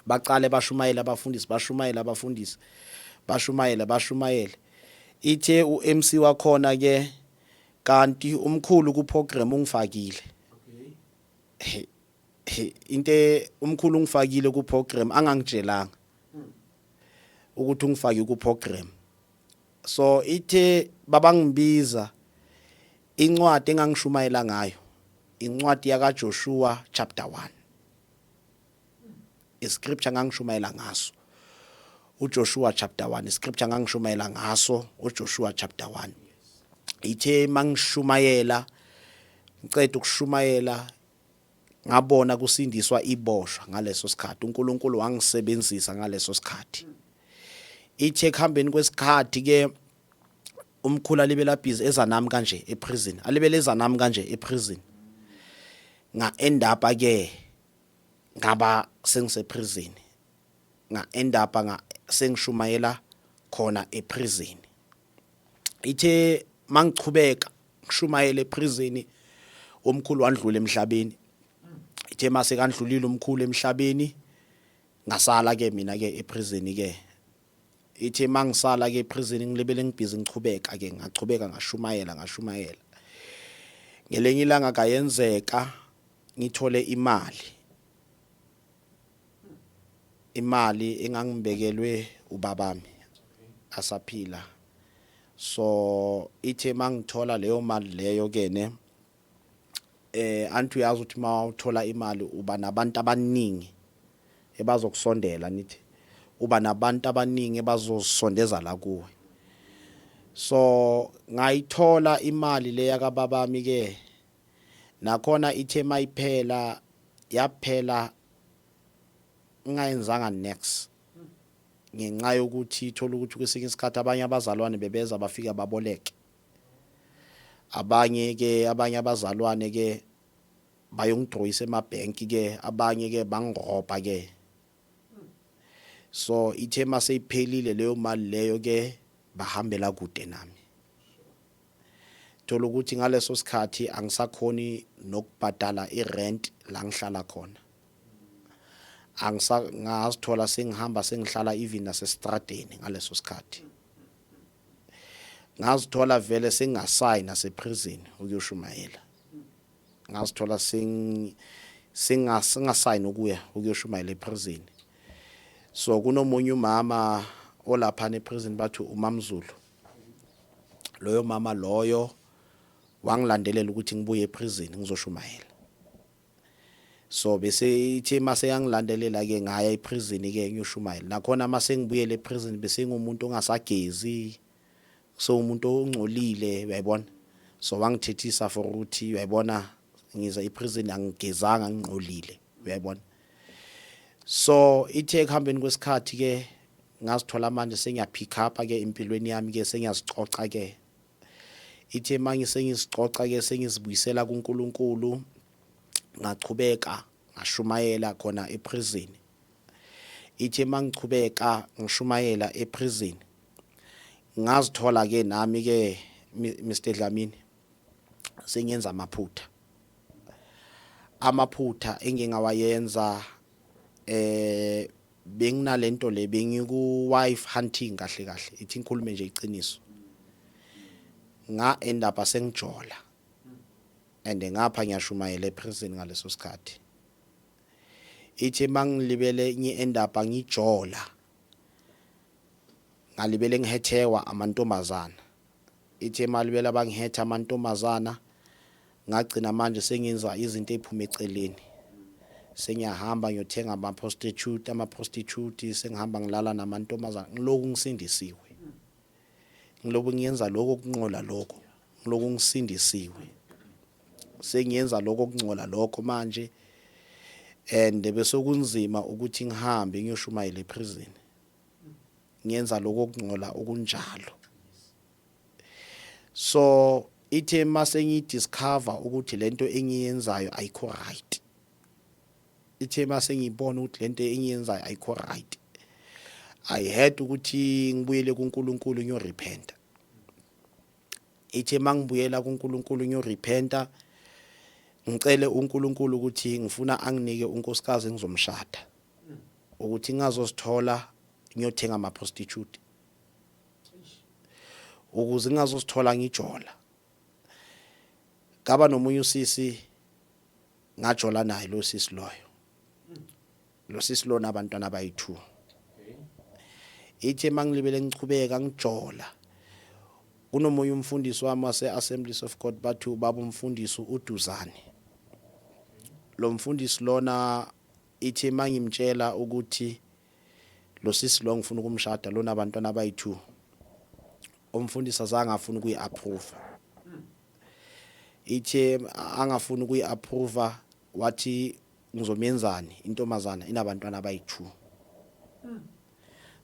Baqale bashumayela abafundisi, bashumayela abafundisi, bashumayela, bashumayela. Ithe uMC wakhona ke, kanti umkhulu ku program ungifakile. He, into umkhulu ungifakile ku program angangitshelanga ukuthi ungifake ku program. So ithe babangibiza, incwadi engangishumayela ngayo incwadi yaka Joshua chapter 1. Iscripture ngangishumayela ngaso uJoshua chapter 1, iscripture ngangishumayela ngaso uJoshua chapter 1. Ithe mangishumayela, ngiceda ukushumayela, ngabona kusindiswa iboshwa ngaleso sikhathi. uNkulunkulu wangisebenzisa ngaleso sikhathi. Ithe kuhambeni kwesikhathi ke, umkhulu alibela busy eza nami kanje eprison, alibele eza nami kanje eprison. Nga end up ke ngaba sengise prison, nga end up nga sengishumayela khona eprison. Ithe mangichubeka ngishumayela eprison, umkhulu wandlula emhlabeni. Ithe mase kandlulile umkhulu emhlabeni, ngasala ke mina ke eprison ke. Ithe mangisala ke eprison, ngilibele ngibhizi ngichubeka ke, ngachubeka ngashumayela, ngashumayela. Ngelinye ilanga kayenzeka ngithole imali, imali engangibekelwe ubabami asaphila. So ithe mangithola leyo mali leyo ke ne, anti uyazi ukuthi mawuthola imali uba nabantu abaningi ebazokusondela, nithi uba nabantu abaningi ebazosondeza la kuwe. So ngayithola imali leya kababami ke. Nakhona ithe mayiphela, yaphela ngayenzanga next. Ngenxa yokuthi ithola ukuthi kwesinye isikhathi abanye abazalwane bebeza bafika baboleke, abanye ke, abanye abazalwane ke bayongidroyisa emabhenki ke, abanye ke bangirobha ke. So ithe maseyiphelile leyo mali leyo ke, bahambela kude nami. Thola ukuthi ngaleso sikhathi angisakhoni nokubhadala irent la ngihlala khona. Angisa ngazithola sengihamba sengihlala even nasestradeni ngaleso sikhathi. Ngazithola vele sengingasayi naseprison ukuyoshumayela. Ngazithola singasayini ukuya ukuyoshumayela eprison. So kunomunye umama olapha neprison, bathi uMamzulu. Loyo mama loyo wangilandelela ukuthi ngibuye eprison ngizoshumayela. So bese ithi mase yangilandelela ke, ngaya eprison ke ngiyoshumayela. Nakhona mase ngibuyele eprison, bese ngumuntu ongasagezi, so umuntu ongcolile, uyayibona. So wangithethisa for ukuthi, uyayibona, ngiza eprison angigezanga, ngingcolile, uyayibona. So ithe ekuhambeni kwesikhathi ke, ngazithola manje sengiyapick up ke empilweni yami ke, sengiyazicoca ke. Ithe manje sengisicoca ke, sengizibuyisela kuNkulunkulu, ngachubeka ngashumayela khona eprison. Ithe mangichubeka ngishumayela eprison, ngazithola ke nami ke, Mr Dlamini, sengenza amaphutha, amaphutha engingawayenza. Benginalento le, bengiku wife hunting kahle kahle, ithi ngikhulume nje iqiniso. Nga end up sengijola and ngapha ngiyashumayela eprison ngaleso sikhathi. Ithi mangilibele ngi end up ngijola, ngalibele ngihethewa amantombazana. Ithe malibela bangihetha amantombazana, ngagcina manje sengenza izinto eziphuma eceleni. Sengiyahamba ngiyothenga ama-prostitute, ama-prostitute, sengihamba ngilala namantombazana. Ngiloku ngisindisiwe, ngiloku ngiyenza lokho okunqola lokho, ngiloku ngisindisiwe, sengiyenza lokho okungcola lokho manje. And bese kunzima ukuthi ngihambe ngiyoshumayela eprison ngiyenza lokho okungcola okunjalo. So ithe mase ngiyidiscover ukuthi lento engiyenzayo ayikho right, ithe mase ngiyibona ukuthi lento engiyenzayo ayikho right, I had ukuthi ngibuyele kuNkulunkulu ngiyorepenta. Ithe mangibuyela kuNkulunkulu ngiyorepenta, ngicele uNkulunkulu ukuthi ngifuna anginike unkosikazi engizomshada, ukuthi ngingazosithola ngiyothenga ama prostitute, ukuze ngingazosithola ngijola. Ngaba nomunye usisi, ngajola naye lo sisi loyo. Lo sisi lona abantwana abayi2. Ithe mangilibele ngichubeka ngijola, kunomunye umfundisi wami wase Assemblies of God, bathi ubaba umfundisi uDuzane. Lo mfundisi lona, ithe mangimtshela ukuthi lo sisi lo ngifuna ukumshada, lona abantwana abayi2, umfundisi azange afuna ukuyi-approve. Ithe angafuni ukuyi-approve, wathi ngizomyenzani intombazana inabantwana abayi2?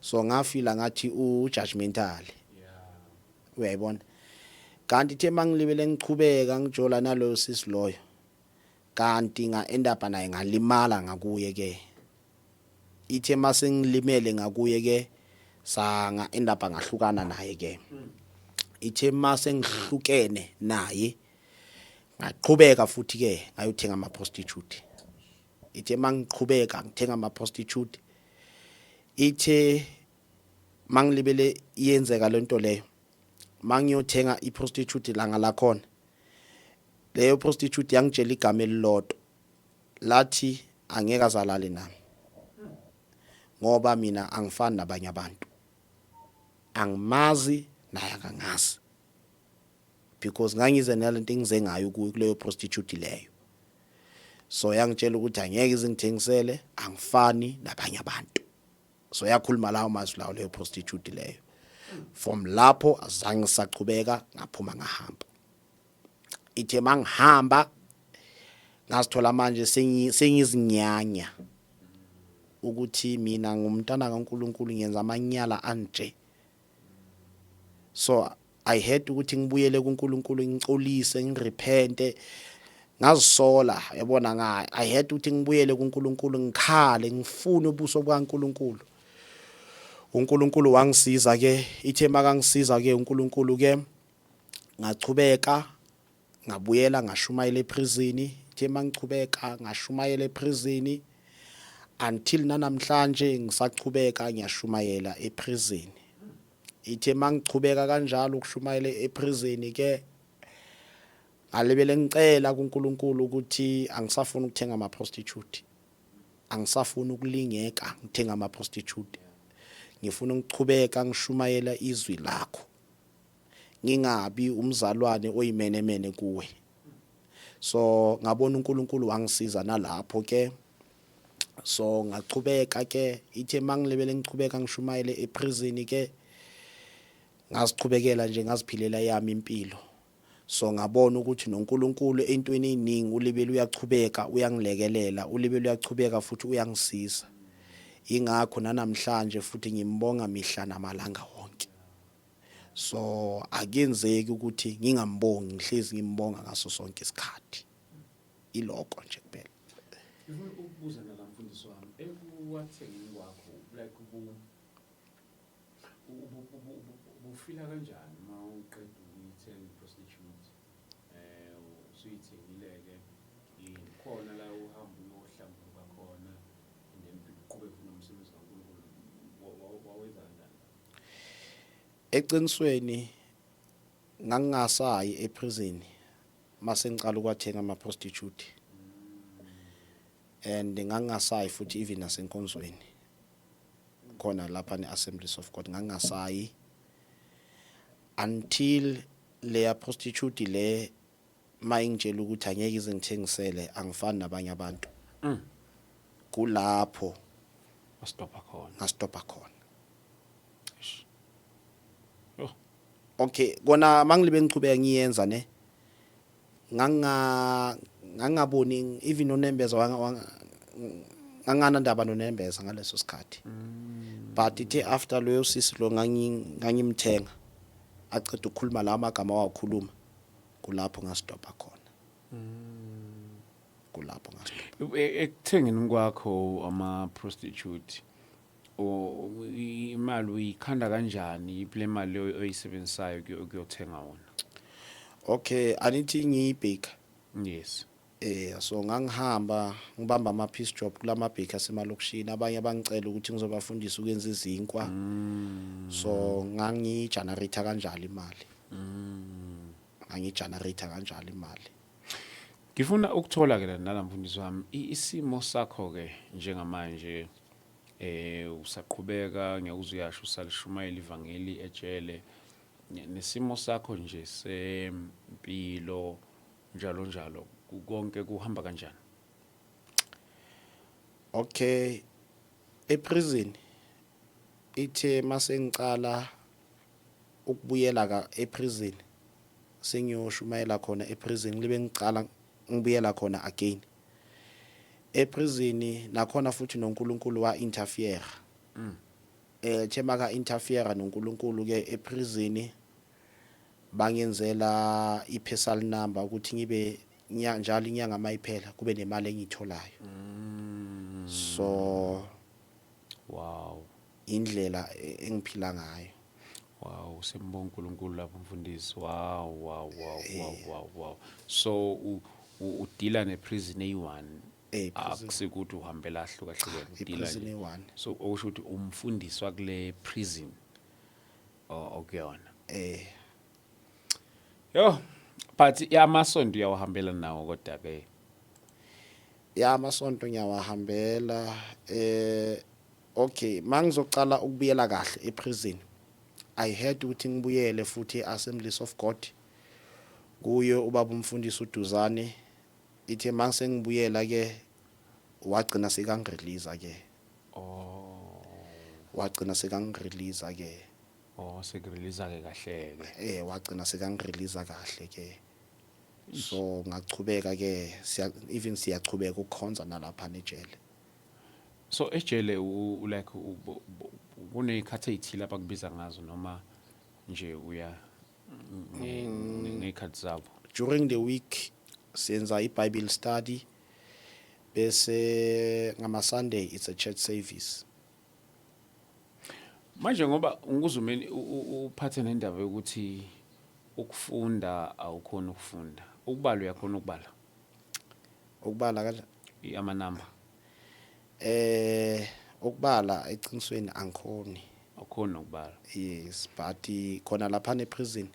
So ngafila ngathi u-judgmental, uyayibona. Kanti ithe mangilibele ngichubeka ngijola naloyo sisi loyo, kanti nga end up naye ngalimala ngakuye ke. Ithe mase ngilimele ngakuye ke, sanga end up ngahlukana naye ke. Ithe mase ngihlukene naye, ngaqhubeka futhi ke ngayothenga ama prostitute. Ithe mangiqhubeka ngithenga ama prostitute, ithe mangilibele iyenzeka lento leyo, mangiyothenga i prostitute langa lakhona, leyo prostitute yangitshela igama elilodwa, lathi angeke azalale nami ngoba mina angifani nabanye abantu, angimazi naye akangazi, because ngangize nalento engize ngayo kuyo kuleyo prostitute leyo. So yangitshela ukuthi angeke izingithengisele, angifani nabanye abantu. So yakhuluma lawo mazwi lawo leyo prostitute leyo. From lapho azange ngisachubeka, ngaphuma ngahamba. Ithe mangihamba, ngazithola manje sengizinyanya. Ukuthi mina ngumntana kaNkuluNkulu, ngiyenza amanyala anje. So I had ukuthi ngibuyele kuNkulunkulu, ngicolise, ngirepente. Ngazisola, yabona, nga I had ukuthi ngibuyele kuNkulunkulu, ngikhale, ngifune ubuso bukaNkulunkulu. UNkulunkulu wangisiza ke. Ithe makangisiza ke uNkulunkulu ke, ngachubeka, ngabuyela, ngashumayela eprison. Ithe mangichubeka ngashumayela eprison until nanamhlanje ngisachubeka ngiyashumayela eprison. Ithe mangichubeka kanjalo ukushumayela eprison ke, ngalebele ngicela kuNkulunkulu ukuthi angisafuni ukuthenga ama prostitute, angisafuni ukulingeka ngithenga ama prostitute, ngifuna ukuchubeka ngishumayela izwi lakho, ngingabi umzalwane oyimenemene kuwe. So ngabona uNkulunkulu wangisiza nalapho ke. So ngachubeka ke. Ithe mangilebele ngichubeka ngishumayele eprison ke, ngazichubekela nje, ngaziphilela yami impilo. So ngabona ukuthi noNkulunkulu entweni eziningi ulibele uyachubeka uyangilekelela, ulibele uyachubeka futhi uyangisiza. Ingakho nanamhlanje futhi ngimbonga mihla namalanga wonke. So akenzeki ukuthi ngingambongi, ngihlezi ngimbonga ngaso sonke isikhathi. Iloko nje kuphela. Ngifuna ukubuza nala, mfundisi wami, ekuwathengeni kwakho, like ubufila kanjani uma uqeda ukuyithenga i-prostitute? Usuyithengile-ke, khona la uhamba uyohlambuluka khona and then uqhubeke futhi nomsebenzi kaNkulunkulu? Wawenza kanjani? Eqinisweni ngangingasayi eprison mase ngicala ukwathenga ama prostitute, and ngangingasayi futhi even nasenkonzweni khona lapha ne-Assemblies of God. Ngangingasayi until leya prostitute le mayingitshela ukuthi angeke ize ngithengisele, angifani nabanye abantu. Kulapho wastopha khona. Ngastopha khona. Eish. Yo. Okay, kona mangilibe ngichubeka ngiyenza ne, ngangingaboni even unembeza, ngangana nonembeza ngaleso sikhathi. But ithe after loyo sisi lo ngangimthenga aceda ukukhuluma la magama wakhuluma, kulapho ngastopha khona, kulapho ngastopha. Ekuthengeni kwakho ama prostitute, imali uyikhanda kanjani? Iphi le mali oyisebenzisayo ukuyothenga wona? Okay, anithi ngiyibheka. Yes. So ngangihamba ngibamba ama piece job kulama baker asemalokishini. Abanye abangicela ukuthi ngizobafundisa ukwenza izinkwa. So ngangigenerate kanjalo imali. Ngangigenerate kanjalo imali. Ngifuna ukuthola ke nala, mfundisi wami, isimo sakho ke njengamanje. Usaqhubeka, ngiyakuzwa uyasho, usalishumayela ivangeli ejele, nesimo sakho nje sempilo njalo njalo, konke kuhamba kanjani? Okay, eprison ithe mase ngicala ukubuyela ka eprison, sengiyoshumayela khona eprison, ngibe ngicala ngibuyela khona again eprison nakhona futhi noNkulunkulu wa interfere. Thema ka interfere noNkulunkulu ke eprison, bangenzela ipersonal number ukuthi ngibe njalo inyanga mayiphela kube nemali engiyitholayo. So indlela engiphila ngayo. Wow, sembonga uNkulunkulu lapho, mfundisi. Wow. So udila neprison eyi-one? Prison. Akusikuthi uhambela ahlukahlukene, udila iprison nje. Eyi-one. So okusho ukuthi umfundisi kule prison okuyona? Eh. Yo, but amasonto uyawahambela nawo kodwa ke? Ya, amasonto ngiyawahambela. Okay, mangizocala ukubuyela kahle eprison, I had ukuthi ngibuyele futhi eAssemblies of God kuyo ubaba umfundisi uDuzane. Ithe mangise ngibuyela ke, wagcina sekangirelease ke. Wagcina sekangirelease ke. Oh, sekurelease ke kahle ke. Wagcina sekangirelease kahle ke. So ngachubeka ke, siya even siyachubeka ukukhonza nalapha nejele. So ejele like kuney'khathi ey'thile abakubiza ngazo noma nje uya ngey'khathi zabo? During the week senza i-Bible study, bese ngama Sunday it's a church service. Manje ngoba ngikuzumeni uphathe nendaba yokuthi ukufunda awukhona ukufunda, ukubala uyakhona ukubala? Ukubala kanje? Amanamba. Ukubala eqinisweni angikhoni. Awukhona ukubala? Yes, but khona lapha ne-prison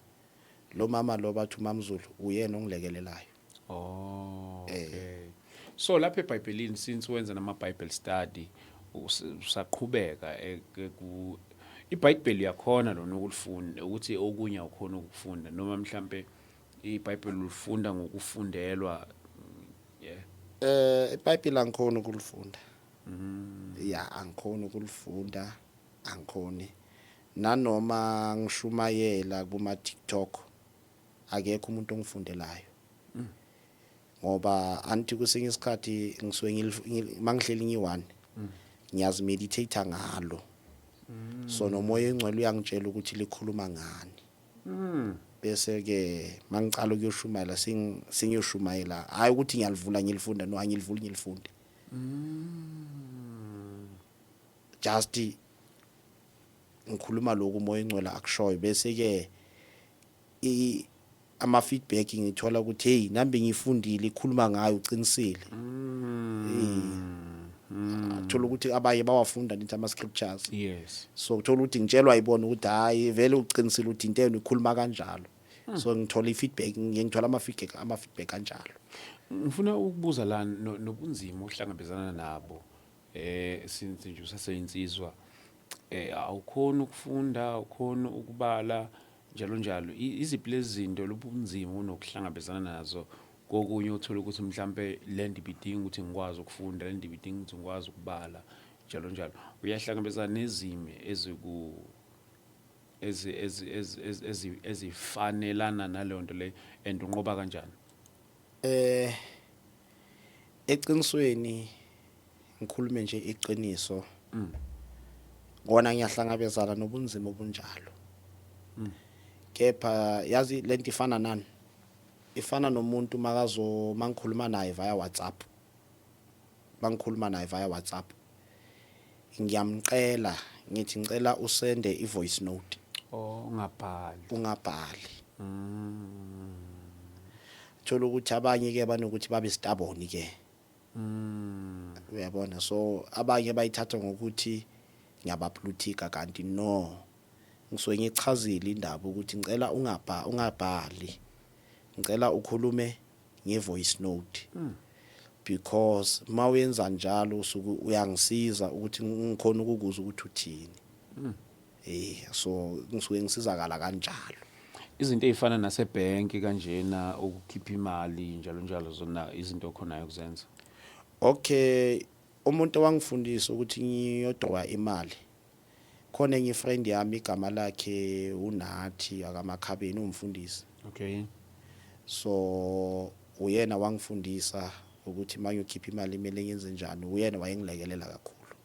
lo mama lo bathi uMamzulu uyena ongilekelelayo. Oh, okay. So lapha eBhayibhelini, since wenza nama Bible study, usaqhubeka ku iBhayibheli, uyakhona lona ukulifunda, ukuthi okunye awukhona ukufunda, noma mhlambe iBhayibheli ulifunda ngokufundelwa, yeah? IBhayibheli angikhona ukulifunda. Ya, angikhona ukulifunda, angikhoni. Nanoma ngishumayela kuma TikTok, akekho umuntu ongifundelayo. Ngoba anti kwesinye isikhathi ngisuke mangihleli ngiyi-one, ngiyazimeditate ngalo. So nomoya engcwele uyangitshela ukuthi likhuluma ngani. Bese ke mangicala ukuyoshumayela, singiyoshumayela, hayi ukuthi ngiyalivula ngilifunda, no, angilivuli ngilifunde. Just ngikhuluma lokhu umoya engcwele akushoyo, bese ke ama feedback ngithola ukuthi, hey, nambe ngifundile, ikhuluma ngayo, uqinisile. Thola ukuthi abaye bawafunda nithi ama scriptures. So uthola ukuthi ngitshelwa yibona ukuthi hayi, vele uqinisile, ukuthi into enu ikhuluma kanjalo. So ngithola i-feedback, ngithola ama feedback kanjalo. Ngifuna ukubuza la nobunzima ohlangabezana nabo since nje usaseyinsizwa, awukhona ukufunda, awukhona ukubala, njalo njalo. Iziphi lezi zinto lobunzima unokuhlangabezana nazo? Kokunye uthola ukuthi mhlambe le nto ibidinga ukuthi ngikwazi ukufunda, le nto ibidinga ukuthi ngikwazi ukubala, njalo njalo. Uyahlangabezana nezimo eziku ezi ezi ezi ezi ezifanelana naleyo nto leyo, and unqoba kanjani? Eqinisweni ngikhulume nje iqiniso. Ngona ngiyahlangabezana nobunzima obunjalo. Kepha yazi lento ifana nani? Ifana nomuntu makazo mangikhuluma naye via WhatsApp. Bangikhuluma naye via WhatsApp. Ngiyamcela, ngithi ngicela usende i-voice note. Oh, ungabhali. Ungabhali. Thola ukuthi abanye ke banokuthi babe stubborn ke. Uyabona, so abanye bayithatha ngokuthi ngiyabablutika, kanti no. Ngisuke ngichazile indaba ukuthi ngicela ungabhali. Ngicela ukhulume ngevoice note. Because mawenza njalo usuku uyangisiza ukuthi ngikhona ukukuzwa ukuthi uthini. So ngisuke ngisizakala kanjalo. Izinto ey'fana nasebhenki kanjena, ukukhipha imali, njalo njalo, zona izinto okhonayo ukuzenza? Okay, umuntu owangifundisa ukuthi ngiyodrawa imali, khona enye friend yami, igama lakhe uNathi akamakhabeni, umfundisi. So uyena wangifundisa ukuthi mangiyokhipha imali imele ngenze njani. Uyena wayengilekelela kakhulu.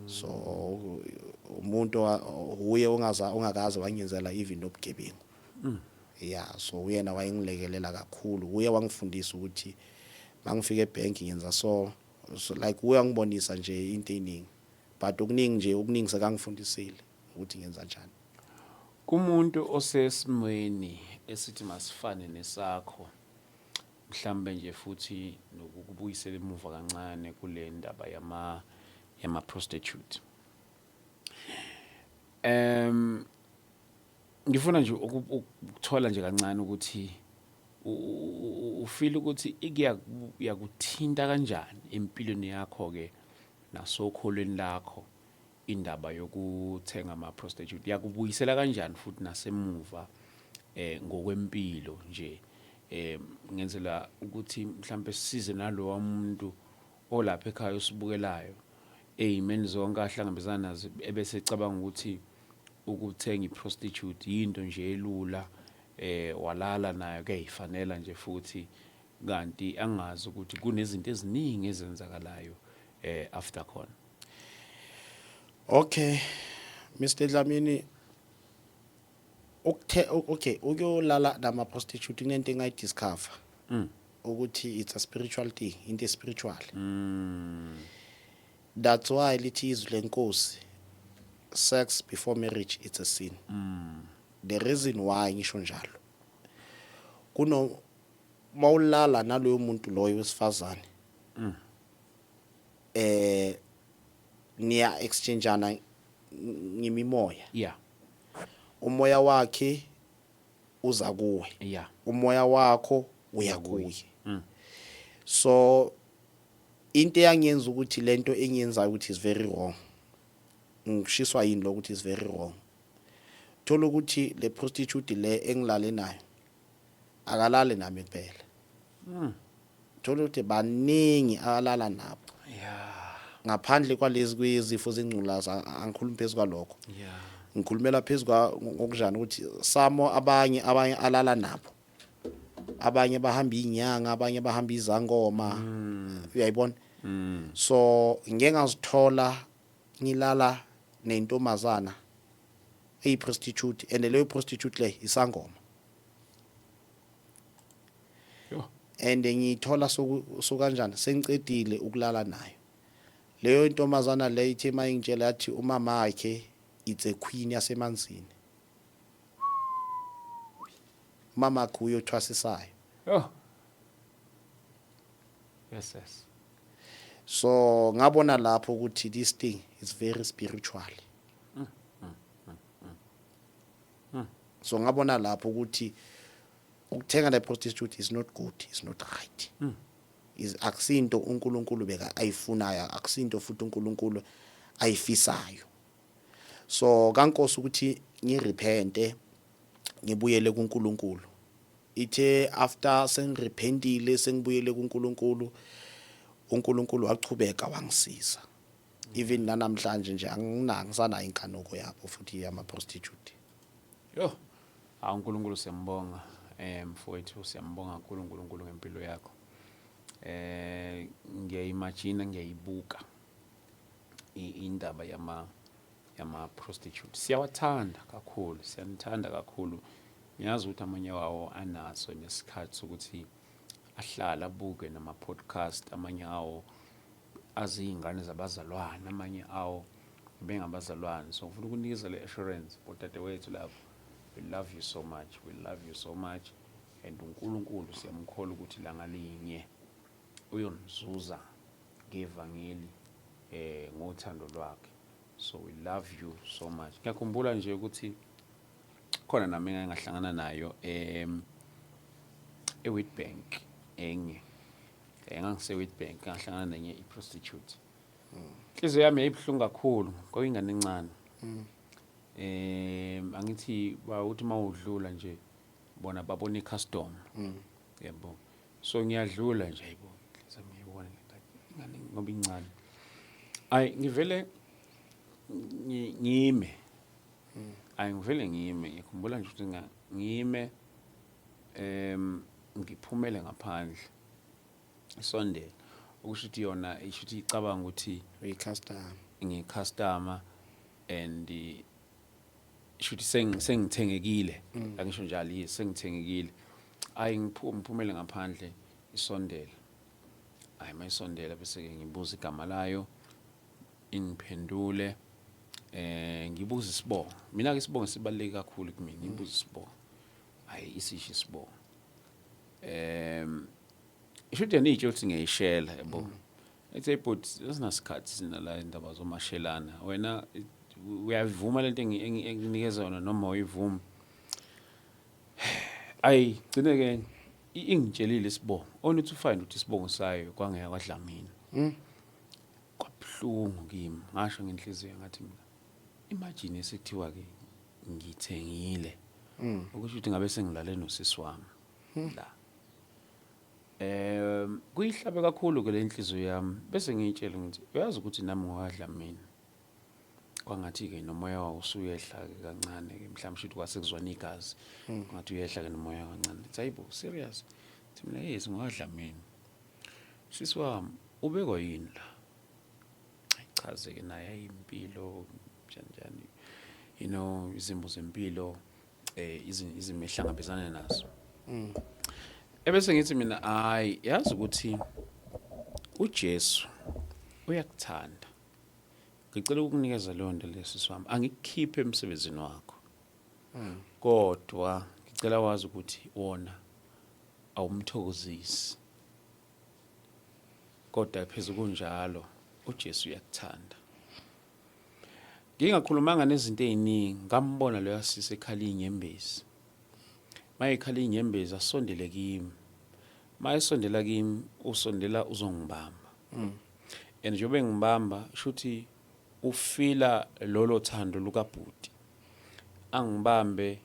So umuntu uye ongaza ongakaze wangenzela even nobugebengu. Yeah, so uyena wayengilekelela kakhulu, uye wangifundisa ukuthi mangifika ebank ngenza so, so like uyangibonisa nje into eziningi, but okuningi nje, okuningi sekangifundisile ukuthi ngenza njani. Kumuntu osesimweni esithi masifane nesakho, mhlambe nje futhi nokukubuyisela emuva kancane kule ndaba yama prostitute, ngifuna nje ukuthola nje kancane ukuthi ufeel ukuthi yakuthinta kanjani empilweni yakho ke nasokholweni lakho indaba yokuthenga ama prostitute, yakubuyisela kanjani futhi nasemuva ngokwempilo nje, ngenzela ukuthi mhlambe sisize nalowa muntu olapha ekhaya osibukelayo eyimeni zonke ahlangabezana nazo, ebese ecabanga ukuthi ukuthenga iprostitute yinto nje elula, walala nayo kuyayifanela nje futhi, kanti angazi ukuthi kunezinto eziningi ezenzakalayo. After khona. Okay, Mr Dlamini, ukuthe okay, ukuyolala nama prostitute kunento engayidiscover ukuthi it's a spiritual thing, into spiritual. That's why lithi izwi lenkosi, sex before marriage, it's a sin. The reason why ngisho njalo, kuno mawulala naloyo muntu loyo wesifazane, niya exchangeana ngimimoya. Umoya wakhe uza kuwe, umoya wakho uya kuye. So into eyangenza ukuthi lento engiyenzayo ukuthi is very wrong, ngishiswa yini lokuthi is very wrong, thola ukuthi le prostitute le engilale nayo akalali nami kuphela, thola ukuthi baningi akalala nabo ngaphandle kwalezi kwezifo zengculaza. Angikhulumi phezu kwalokho, ngikhulumela phezu kwa ngokunjani ukuthi samo abanye alala nabo, abanye bahamba inyanga, abanye bahamba izangoma, uyayibona? So ngeke ngazithola ngilala nentombazana eyi prostitute, and leyo prostitute le isangoma. Yo. And ngiyithola sokanjani sengicedile ukulala nayo leyo ntombazana leyo. Ithe mayingitshela, yathi umama wakhe it's a queen yasemanzini, umama wakhe uyothwasisayo. Oh. Yes. So ngabona lapho ukuthi this thing is very spiritual. So ngabona lapho ukuthi ukuthenga le prostitute is not good, is not right, is akusinto uNkulunkulu beka ayifunayo, akusinto futhi uNkulunkulu ayifisayo. So kankosi ukuthi ngirepente, ngibuyele kuNkulunkulu. Ithe after sengirepentile, sengibuyele kuNkulunkulu, uNkulunkulu wachubeka wangisiza. Even nanamhlanje nje anginanga, ngisanayo inkanuko yabo futhi yama prostitute. Yo. Hawu, uNkulunkulu siyambonga. Mfowethu, siyambonga kakhulu uNkulunkulu ngempilo yakho. Ngiyayimagine, ngiyayibuka indaba yama prostitute. Siyawathanda kakhulu, siyanithanda kakhulu. Ngiyazi ukuthi amanye wawo anaso nesikhathi sokuthi ahlala abuke nama podcast, amanye awo aziyingane zabazalwane, amanye awo bengabazalwane. So ngifuna ukunikeza le assurance bodadewethu lapho, we love you so much, we love you so much, and uNkulunkulu siyamkhola ukuthi langa linye uyonizuza ngevangeli, ngothando lwakhe. So we love you so much. Ngiyakhumbula nje ukuthi khona nami engake ngahlangana nayo eWitbank enye, ngangise Witbank, ngahlangana nenye i-prostitute. Inhliziyo yami yayibuhlungu kakhulu, kwakuyingane encane. Angithi bawuthi mawudlula nje bona babona i-customer, yabo. So ngiyadlula nje, ayibo, inhliziyo yami ngiyibona ingane ngoba incane. Ayi, ngivele ngime, ayi, ngivele ngime. Ngikhumbula nje ukuthi ngime, ngiphumele ngaphandle, isondele, okusho ukuthi yona isho ukuthi icabanga ukuthi uyi-customer. Ngiyi-customer and shuthi sengithengekile, angisho njalo, yes, sengithengekile. Ayi, ngiphumele ngaphandle, isondele. Ayi, mayisondela bese ke ngibuza igama layo, ingiphendule. Ngibuza isibongo. Mina ke isibongo sibaluleke kakhulu kumina. Ngibuza isibongo, hayi, isisho isibongo. Ishuthi yena iy'tshela ukuthi ngiyayishela, yabo. Ethi, but asinasikhathi sinala indaba zomashelana. Wena uyavuma lento engikunikeza yona noma uyivuma? Ayi, gcine ke ingitshelile isibongo, only to find ukuthi isibongo sayo kwangeke kwaDlamini. Kwabuhlungu kimi, ngasho ngenhliziyo ngathi mina, imagine sekuthiwa ke ngithengile, okusho ukuthi ngabe sengilale nosisi wami la. Kuyihlabe kakhulu ke le nhliziyo yami, bese ngiyitshela ngithi, uyazi ukuthi nami ngowakaDlamini. Kwangathi ke nomoya wawo usuyehla ke kancane ke, mhlawumbe shuthi kwase kuzwana igazi, ngathi uyehla ke nomoya kancane. Ngithi, hayibo, serious? Thi mina, yes, ngowakaDlamini. Sisi wami ubekwa yini la? Achaze-ke naye ayimpilo njani njani, izimo zempilo, izimo ehlangabezana nazo. Ebese ngithi mina, hayi, yazi ukuthi uJesu uyakuthanda, ngicela ukukunikeza leyo nto leyo, sisi wami. Angikukhiphe emsebenzini wakho, kodwa ngicela wazi ukuthi wona awumthokozisi, kodwa phezu kunjalo uJesu uyakuthanda. Ngingakhulumanga nezinto eziningi, ngambona loya sisi ekhala inyembezi. Mayekhala inyembezi asondele kimi, mayesondela kimi usondela uzongibamba, and njengoba engibamba shuthi ufila lolo thando lukabhuti. Angibambe,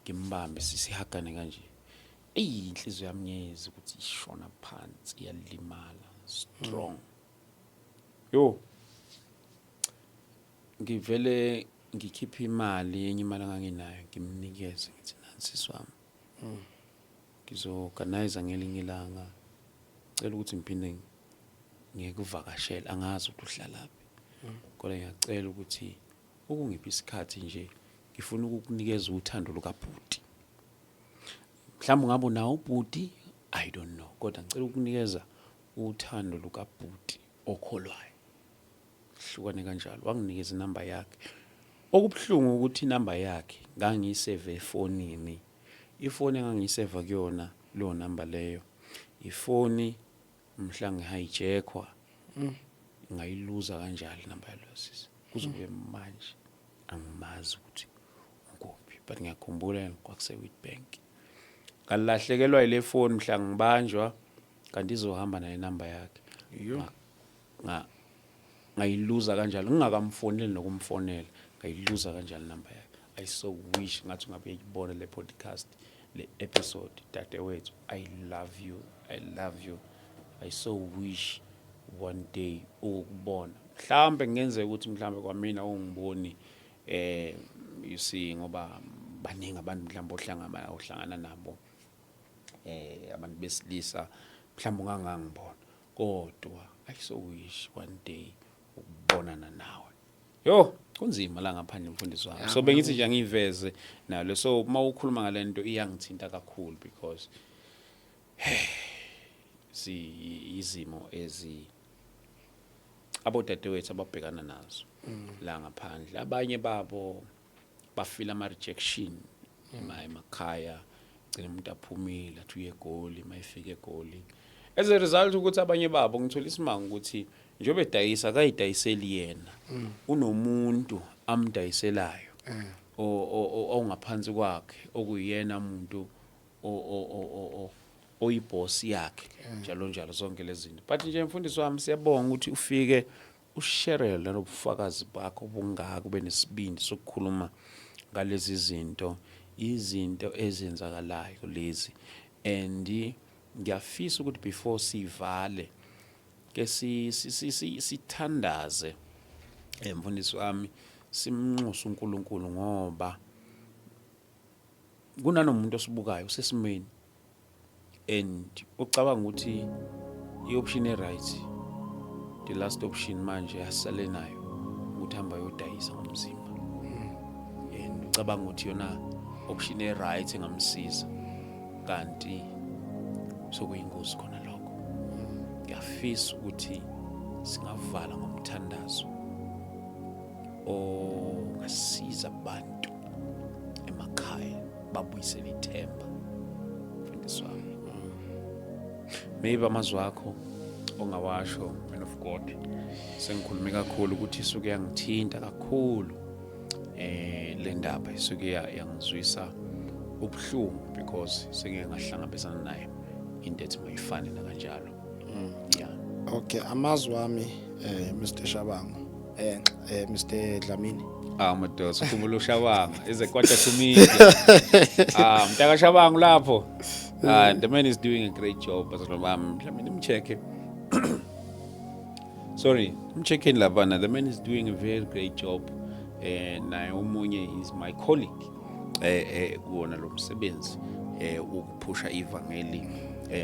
ngimbambe, sisihagane kanje. Eyi, inhliziyo yami ngiyezwa ukuthi ishona phansi, iyalimala strong. Yo, ngivele ngikhiphe imali, enye imali enganginayo, ngimnikeze, ngithi, "Nansi, sisi wami, ngizo-organize ngelinye ilanga, cela ukuthi ngiphinde ngikuvakashela. Angazi ukuthi uhlalaphi, kodwa ngiyacela ukuthi ukungipha isikhathi nje, ngifuna ukukunikeza uthando lukabhuti. Mhlawumbe ungabe unawo ubhuti, I don't know, kodwa ngicela ukukunikeza uthando lukabhuti okholwayo." Hlukane kanjalo. Wanginikeza inamba yakhe. Okubuhlungu ukuthi inamba yakhe ngangiyiseve efonini. Ifoni engangiyiseva kuyona leyo namba leyo, ifoni mhla ngihijackwa ngayiluza kanjalo inamba yaloyo sisi. Kuze kube manje angimazi ukuthi ukuphi, but ngiyakhumbula kwakuse-Witbank. Ngalahlekelwa yile foni mhla ngibanjwa, kanti izohamba nayo inamba yakhe. Ngayiluza kanjalo ngingakamfoneli nokumfonela, ngayiluza kanjalo inamba yakhe. I so wish ngathi ungabe uyayibona le podcast, le episode, dadewethu. I love you, I love you. I so wish one day ukukubona. Mhlawumbe kungenzeka ukuthi mhlawumbe kwamina ungiboni, you see, ngoba baningi abantu mhlawumbe ohlangana nabo, abantu besilisa, mhlawumbe ungangangibona, kodwa I so wish one day ukubonana nawe. Yo, kunzima la ngaphandle, mfundisi wami. So bengithi nje angiyiveze nalo. So uma ukhuluma ngalento iyangithinta kakhulu because si izimo ezi abodadewethu ababhekana nazo la ngaphandle. Abanye babo bafila ama rejection emakhaya, gcina umuntu aphumile athi uye eGoli, mayifika eGoli, as a result ukuthi abanye babo, ngithola isimanga ukuthi njengoba edayisa akayidayiseli yena, unomuntu amdayiselayo ongaphansi kwakhe, okuyena umuntu oyibhosi yakhe, njalo njalo, zonke lezi zinto. But nje, mfundisi wami, siyabonga ukuthi ufike usharele nalobufakazi bakho obungaka, ube nesibindi sokukhuluma ngalezi zinto, izinto ezenzakalayo lezi. And ngiyafisa ukuthi before sivale ke sithandaze, mfundisi wami, simnxuse uNkulunkulu, ngoba kunanomuntu osibukayo usesimweni and ucabanga ukuthi i-option e-right, the last option manje asale nayo ukuthi hamba yodayisa ngomzimba, and ucabanga ukuthi yona option e-right engamsiza, kanti sokuyingozi khona lokho. Ngiyafisa ukuthi singavala ngomthandazo ongasiza abantu emakhaya babuyisele ithemba, mfundisi wami. Maybe amazwi akho ongawasho, man of God. Sengikhulume kakhulu ukuthi isuke yangithinta kakhulu le ndaba, isuke yangizwisa ubuhlungu because sengike ngahlangabezana nayo into ethi mayifane nakanjalo, yeah. Okay, amazwi wami, Mr Shabangu, Mr Dlamini. Ah, madoda, ukhumbula uShabanga is a quarter to me. Ah, mntaka Shabangu lapho. Ah, the man is doing a great job, bazalwane bami. Mhlawumbe nimcheck. Sorry, mcheckeni labana. The man is doing a very great job. Naye omunye is my colleague kuwona lo msebenzi ukuphusha ivangeli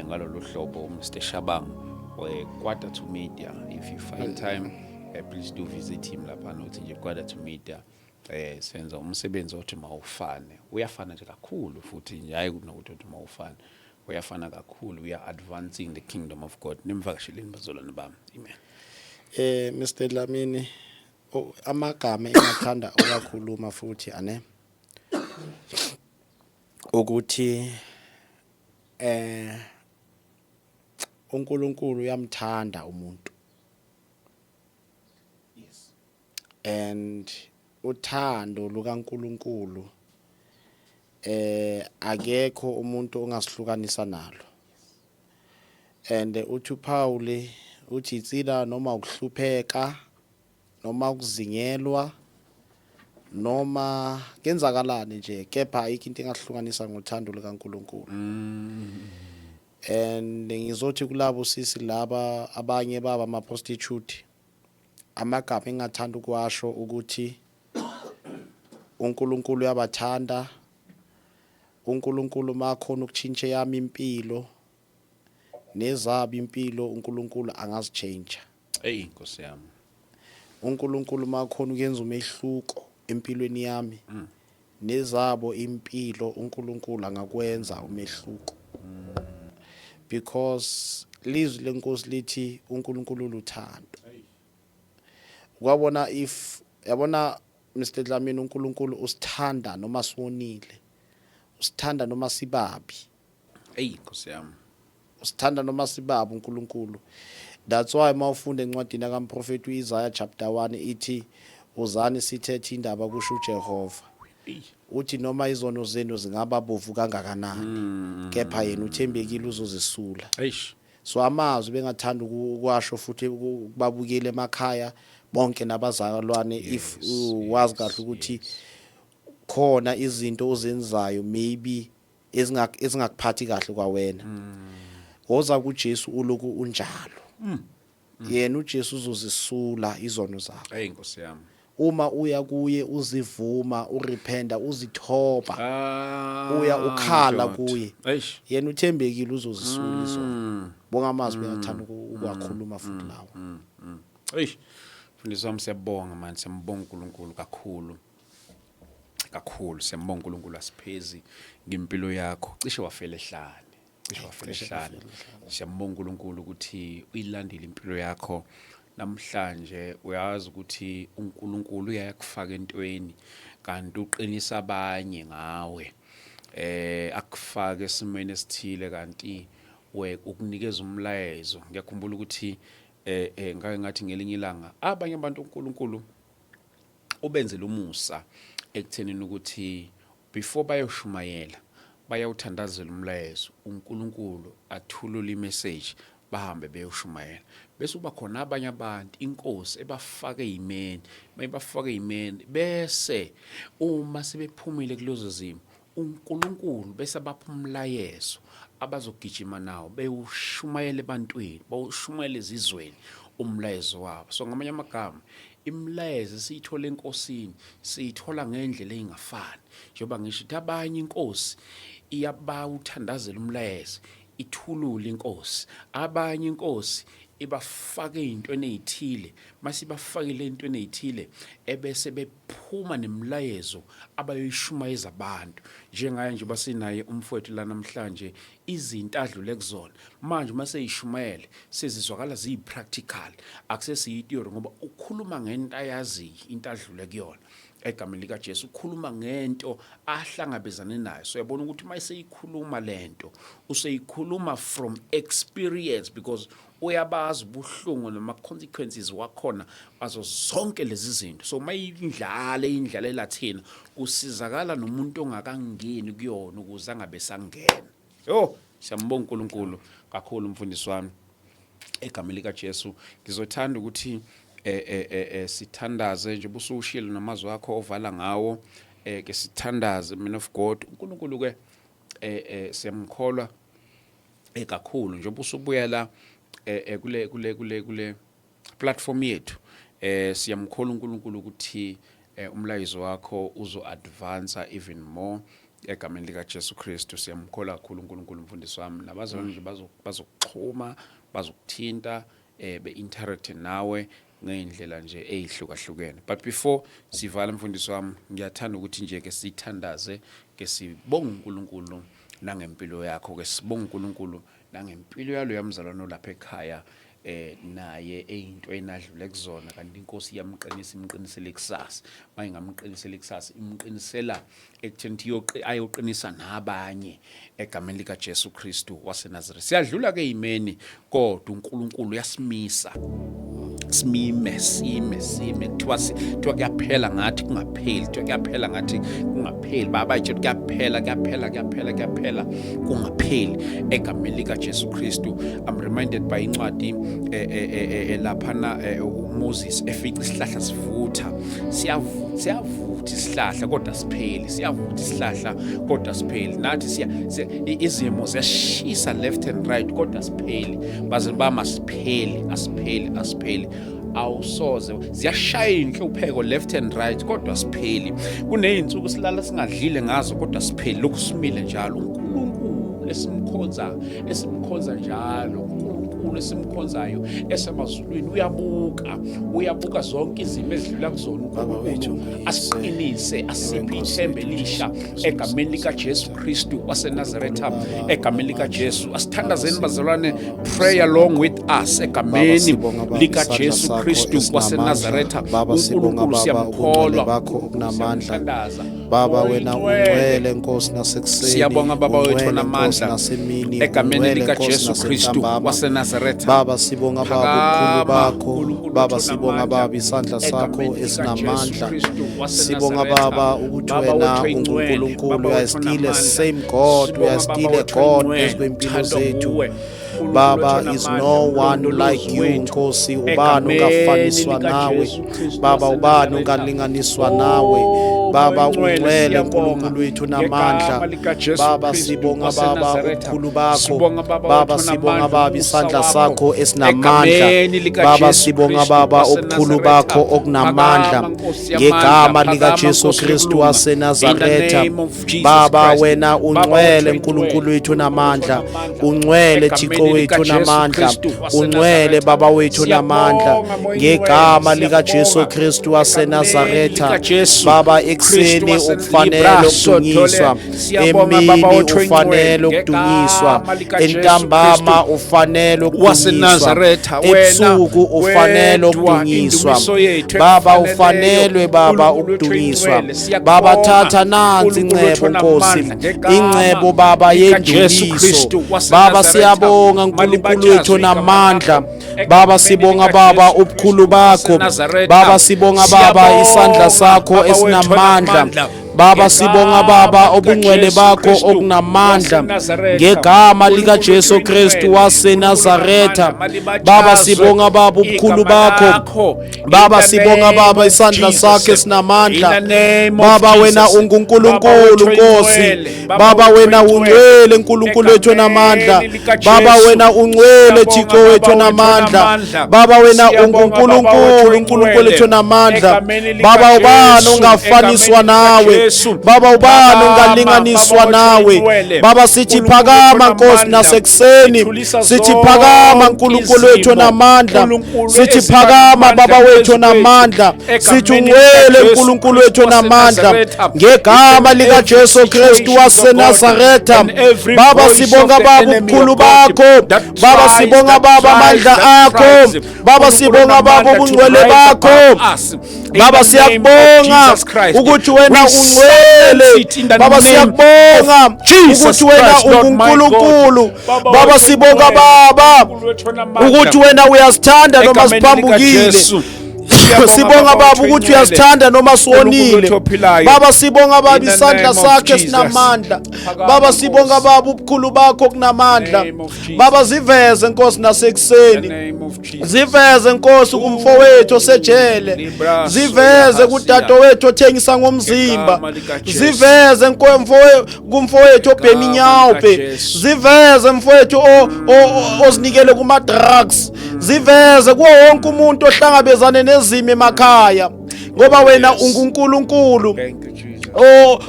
ngalolu hlobo, Mr Shabangu, Quarter to Media. If you find time, Please do visit him lapha, uthi nje 250. Senza umsebenzi othi mawufane, uyafana nje kakhulu futhi nje, hayi kunokuthi uthi mawufane, uyafana kakhulu. We are advancing the kingdom of God. Nimvakasheleni, bazalwane bami. Amen. Mr Dlamini, amagama engathanda ukukhuluma futhi ane ukuthi uNkulunkulu uyamthanda umuntu. And uthando lukaNkulunkulu akekho umuntu ongasihlukanisa nalo. And uthi uPaul, uthi itsila noma ukuhlupheka noma ukuzingelwa noma kenzakalani nje, kepha ayikho into engahlukanisa ngothando likaNkulunkulu. And ngizothi kulabo sisi laba abanye baba ama prostitute, amagama engathanda ukuwasho ukuthi uNkulunkulu uyabathanda. uNkulunkulu makhona ukutshintsha yami impilo nezabo impilo, uNkulunkulu angazichange. Hey, Nkosi yami. uNkulunkulu makhona ukuyenza umehluko empilweni yami nezabo impilo, uNkulunkulu angakwenza umehluko, because lizwi lenkosi lithi uNkulunkulu uluthando. Kwabona if yabona, Mr Dlamini, uNkulunkulu usithanda noma siwonile, usithanda noma sibabi. Hey, Nkosi yami. Usithanda noma sibabi uNkulunkulu. That's why mawufunda encwadini kaMprofeti uIsaiah chapter 1, ithi, "Uzani sithethe indaba, kusho uJehova." Uthi noma izono zenu zingaba bovu kangakanani, kepha yena uthembekile, uzozisula. So amazwi bengathanda ukwasho futhi kubabukeli emakhaya bonke nabazalwane, if wazi kahle ukuthi khona izinto ozenzayo maybe ezingakuphathi kahle kwawena, woza kuJesu uloku unjalo. Yena uJesu uzozisula izono zakho. Hey, Nkosi yami. Uma uya kuye, uzivuma, urepenta, uzithoba, uya ukhala kuye, yena uthembekile, uzozisula izono. Bonke amazwi bengathanda ukuwakhuluma futhi lawo. Eish, mfundisi wami, siyabonga manje, siyambonga uNkulunkulu kakhulu kakhulu, siyambonga uNkulunkulu asiphezi ngempilo yakho. Cishe wafela ehlane, cishe wafela Cishe ehlane. wafela ehlane. Siyambonga uNkulunkulu ukuthi uyilandile impilo yakho namhlanje. Uyazi ukuthi uNkulunkulu uyakufaka entweni kanti uqinisa abanye ngawe, akufake esimweni esithile kanti we ukunikeza umlayezo. Ngiyakhumbula ukuthi ngake ngathi ngelinye ilanga abanye abantu uNkulunkulu ubenzela umusa ekuthenini ukuthi before bayoshumayela bayawuthandazela umlayezo, uNkulunkulu athulule imessage, bahambe beyoshumayela. Bese uba khona abanye abantu inkosi ebafake eyimeni, mayibafake eyimeni, bese uma sebephumile kulezo zimo, uNkulunkulu bese abapha umlayezo abazogijima nawo bewushumayela ebantwini, bawushumayela ezizweni umlayezo wabo. So ngamanye amagama, imilayezo esiyithola enkosini siyithola ngendlela engafani, njengoba ngisho ukuthi abanye inkosi iyabawuthandazela umlayezo, ithulule inkosi, abanye inkosi ibafake ey'ntweni ey'thile, mase ibafakile ey'ntweni ey'thile ebese bephuma nemilayezo abayoyishumayeza abantu. Njengaye nje basinaye umfowethu la namhlanje, izinto adlule kuzona manje uma seyishumayele sezizwakala ziyi-practical, akusesiyi-theory, ngoba ukhuluma ngento ayaziyo, into adlule kuyona. Egameni likaJesu, ukhuluma ngento ahlangabezane nayo. So uyabona ukuthi uma eseyikhuluma lento, useyikhuluma from experience, because uyabazi ubuhlungu nama consequences wakhona bazo zonke lezi zinto. So uma indlala indlalela thina, kusizakala nomuntu ongakangeni kuyona ukuze angabe sangena. Yo, siyambonga uNkulunkulu kakhulu, mfundisi wami. Egameni likaJesu, ngizothanda ukuthi sithandaze nje, busushilo namazwi akho ovala ngawo. Ke sithandaze, man of God. uNkulunkulu ke siyamkholwa kakhulu njengoba usubuya la kule platform yethu. Siyamkholwa uNkulunkulu ukuthi umlayezo wakho uzo advance even more egameni lika Jesu Kristu. Siyamkholwa kakhulu uNkulunkulu, mfundisi wami. Nabazalwane nje bazokuxhuma, bazokuthinta, be interact nawe. Ngey'ndlela nje ey'hlukahlukene. But before sivala mfundisi wami, ngiyathanda ukuthi nje ke sithandaze, ke sibonge uNkulunkulu nangempilo yakho, ke sibonge uNkulunkulu nangempilo yaloya mzalwane olapha ekhaya naye eyinto enadlule kuzona, kanti inkosi iyamqinisa, imqinisele ikusasa. Mayingamqinisela ikusasa, imqinisela ekutheni ukuthi ayoqinisa nabanye egameni likaJesu Kristu waseNazaretha. Siyadlula ke imeni, kodwa uNkulunkulu uyasimisa, simime, sime, sime. Kuthiwa kuyaphela ngathi kungapheli, kuthiwa kuyaphela ngathi kungapheli, baba itshela kuyaphela, kuyaphela, kuyaphela, kuyaphela, kungapheli egameni likaJesu Kristu. I'm reminded by incwadi laphana uMoses efica isihlahla sivutha, siyavutha isihlahla kodwa sipheli, siyavutha isihlahla kodwa sipheli. Nathi siya izimo ziyashisa left and right kodwa sipheli. Baze bama sipheli, asipheli, asipheli. Awusoze, ziyashaya inhlupheko left and right kodwa sipheli. Kuneyinsuku silala singadlile ngazo kodwa sipheli, lokhu simile njalo. uNkulunkulu esimkhonza njalo, uNkulunkulu esimkhonzayo esemazulwini uyabuka, uyabuka zonke izimo ezidlula kuzona. Baba wethu, uNkulunkulu asiqinise, asiphe ithemba elisha egameni likaJesu Kristu waseNazaretha, egameni likaJesu. Asithandazeni bazalwane, pray along with us egameni sibonga Baba, likaJesu isandla sakho Kristu esinamandla. waseNazaretha. Baba, sibonga uNkulunkulu Baba, siyamkholwa, ubungcwele bakho okunamandla. siyamthandaza. Baba wena Oyingcwele. ungcwele Nkosi nasekuseni, Siyabonga Baba wethu ungcwele Nkosi onamandla nasemini, egameni ungcwele likaJesu Nkosi Kristu nasentambama. waseNazaretha. Baba sibonga Baba ubukhulu Phakama, bakho, uNkulunkulu Baba wethu sibonga onamandla, Baba isandla sakho egameni likaJesu esinamandla. Kristu Sibonga waseNazaretha. Baba ukuthi Baba wena wethu oyingcwele, unguNkulunkulu, Baba you are wethu still the onamandla. same God, we are Sibonga still Baba a wethu God oyingcwele, phezu kwempilo uthandwa zethu. nguwe. uNkulunkulu Baba wethu is onamandla, no one umlondolozi like you wethu. Nkosi, ubani Egameni ongafaniswa nawe likaJesu Kristu Baba, ubani waseNazaretha. ongalinganiswa nawe Oh, Baba, Moya Oyingcwele, ungcwele siyabonga. uNkulunkulu wethu Ngegama namandla. likaJesu Baba Kristu sibonga Baba waseNazaretha. ubukhulu bakho, Sibonga Baba Baba wethu sibonga onamandla, Baba umusa isandla wakho. sakho esinamandla, Egameni likaJesu Baba sibonga Kristu Baba ubukhulu waseNazaretha. bakho okunamandla Phakama, Nkosi yamandla, ngegama phakama, likaJesu Nkosi Kristu yokulunga. waseNazaretha. In the name of Jesus Baba Christ. wena Baba ungcwele wethu uNkulunkulu oyingcwele, wethu namandla, onamandla. ungcwele Thixo Egameni wethu likaJesu namandla, Kristu ungcwele waseNazaretha. Baba wethu namandla Siyabonga, Moya Oyingcwele, ngegama likaJesu siyabonga. Kristu Egameni waseNazaretha. likaJesu Baba Kristu ekuseni ukufanele Libra ukudunyiswa, Sotole. Siyabonga, Baba emini wethu oyingcwele, ufanele ukudunyiswa, ngegama likaJesu entambama Kristu ufanele ukudunyiswa, waseNazaretha. Wena ebusuku ufanele wedwa ukudunyiswa. indumiso yethu Baba ekufaneleyo. ufanelwe Baba uNkulunkulu wethu ukudunyiswa. oyingcwele, siyakubonga. Baba thatha nansi uNkulunkulu wethu incebo Nkosi, onamandla, ngegama incebo Baba likaJesu yendumiso. Kristu Baba waseNazaretha. siyabonga uNkulunkulu wethu Malibatshazwe igama namandla. lakho. Baba Egameni sibonga likaJesu Baba Kristu ubukhulu bakho. waseNazaretha. Baba sibonga Baba isandla Siyabonga, sakho Baba wethu esinamandla. onamandla. Baba sibonga Ngegama Baba ubungcwele likaJesu bakho Kristu okunamandla waseNazaretha. ngegama uNkulunkulu likaJesu wethu Kristu oyingcwele, waseNazaretha. uNkulunkulu onamandla, Baba malibatshazwe sibonga Baba ubukhulu igama bakho. lakho. In Baba the sibonga name Baba of isandla Jesus. sakho In esinamandla. the name of Baba wena Jesus. Baba unguNkulunkulu wethu Nkosi. oyingcwele, Baba Baba wethu wena oyingcwele. ungcwele uNkulunkulu wethu namandla. Egameni likaJesu. Baba wena ungcwele Siyabonga, Thixo wethu Baba wethu namandla. onamandla. Baba wena Siyabonga, Baba wethu unguNkulunkulu uNkulunkulu oyingcwele. wethu namandla. Egameni Baba ubani likaJesu, ongafaniswa egameni nawe? likaJesu. Baba ubani Phakama, ongalinganiswa Baba wethu nawe? oyingcwele. Baba sithi uNkulunkulu wethu phakama Nkosi onamandla. nasekuseni. Ithulisa Sithi phakama zonke uNkulunkulu wethu izimo. namandla. uNkulunkulu Sithi esiba phakama namandla Baba wethu phezu kwethu. namandla. Sithi Egameni ungcwele likaJesu uNkulunkulu wethu Kristu namandla waseNazaretha. ngegama In every likaJesu Kristu situation, oh God, waseNazaretha. and every Baba voice sibonga of the Baba enemy, ubukhulu oh God, bakho. that Baba tries, sibonga that Baba tries, amandla that akho. tries. Baba uNkulunkulu sibonga Baba onamandla to ubungcwele rise bakho. above us. In Baba the name of siyakubonga Jesus Christ. ukuthi wena We ungcwele. silence it in the Baba name siyakubonga of Jesus ukuthi wena Christ, Lord my God. unguNkulunkulu. Baba Baba wethu sibonga oyingcwele, Baba uNkulunkulu wethu onamandla. ukuthi wena uyasithanda noma Egameni siphambukile. likaJesu. Siyabonga, Sibonga Baba Baba wethu ukuthi oyingcwele. uyasithanda noma uNkulunkulu siwonile. wethu ophilayo. Baba sibonga Baba In the isandla name of sakho Jesus. esinamandla. Phakama, Baba sibonga Nkosi. Baba ubukhulu bakho kunamandla. Name of Jesus. Baba ziveze Nkosi In the nasekuseni. name of Jesus. Ziveze Nkosi kumfowethu osejele. Libra Ziveze soya kudadewethu othengisa ngomzimba. Ngegama likaJesu. Ziveze kumfowethu obhema Ngegama inyaope. likaJesu. Ziveze mfowethu ozinikele kuma drugs. Ziveze kuwo wonke umuntu ohlangabezane nezimo emakhaya. Ngoba wena Yes. unguNkulunkulu Thank you, Jesus.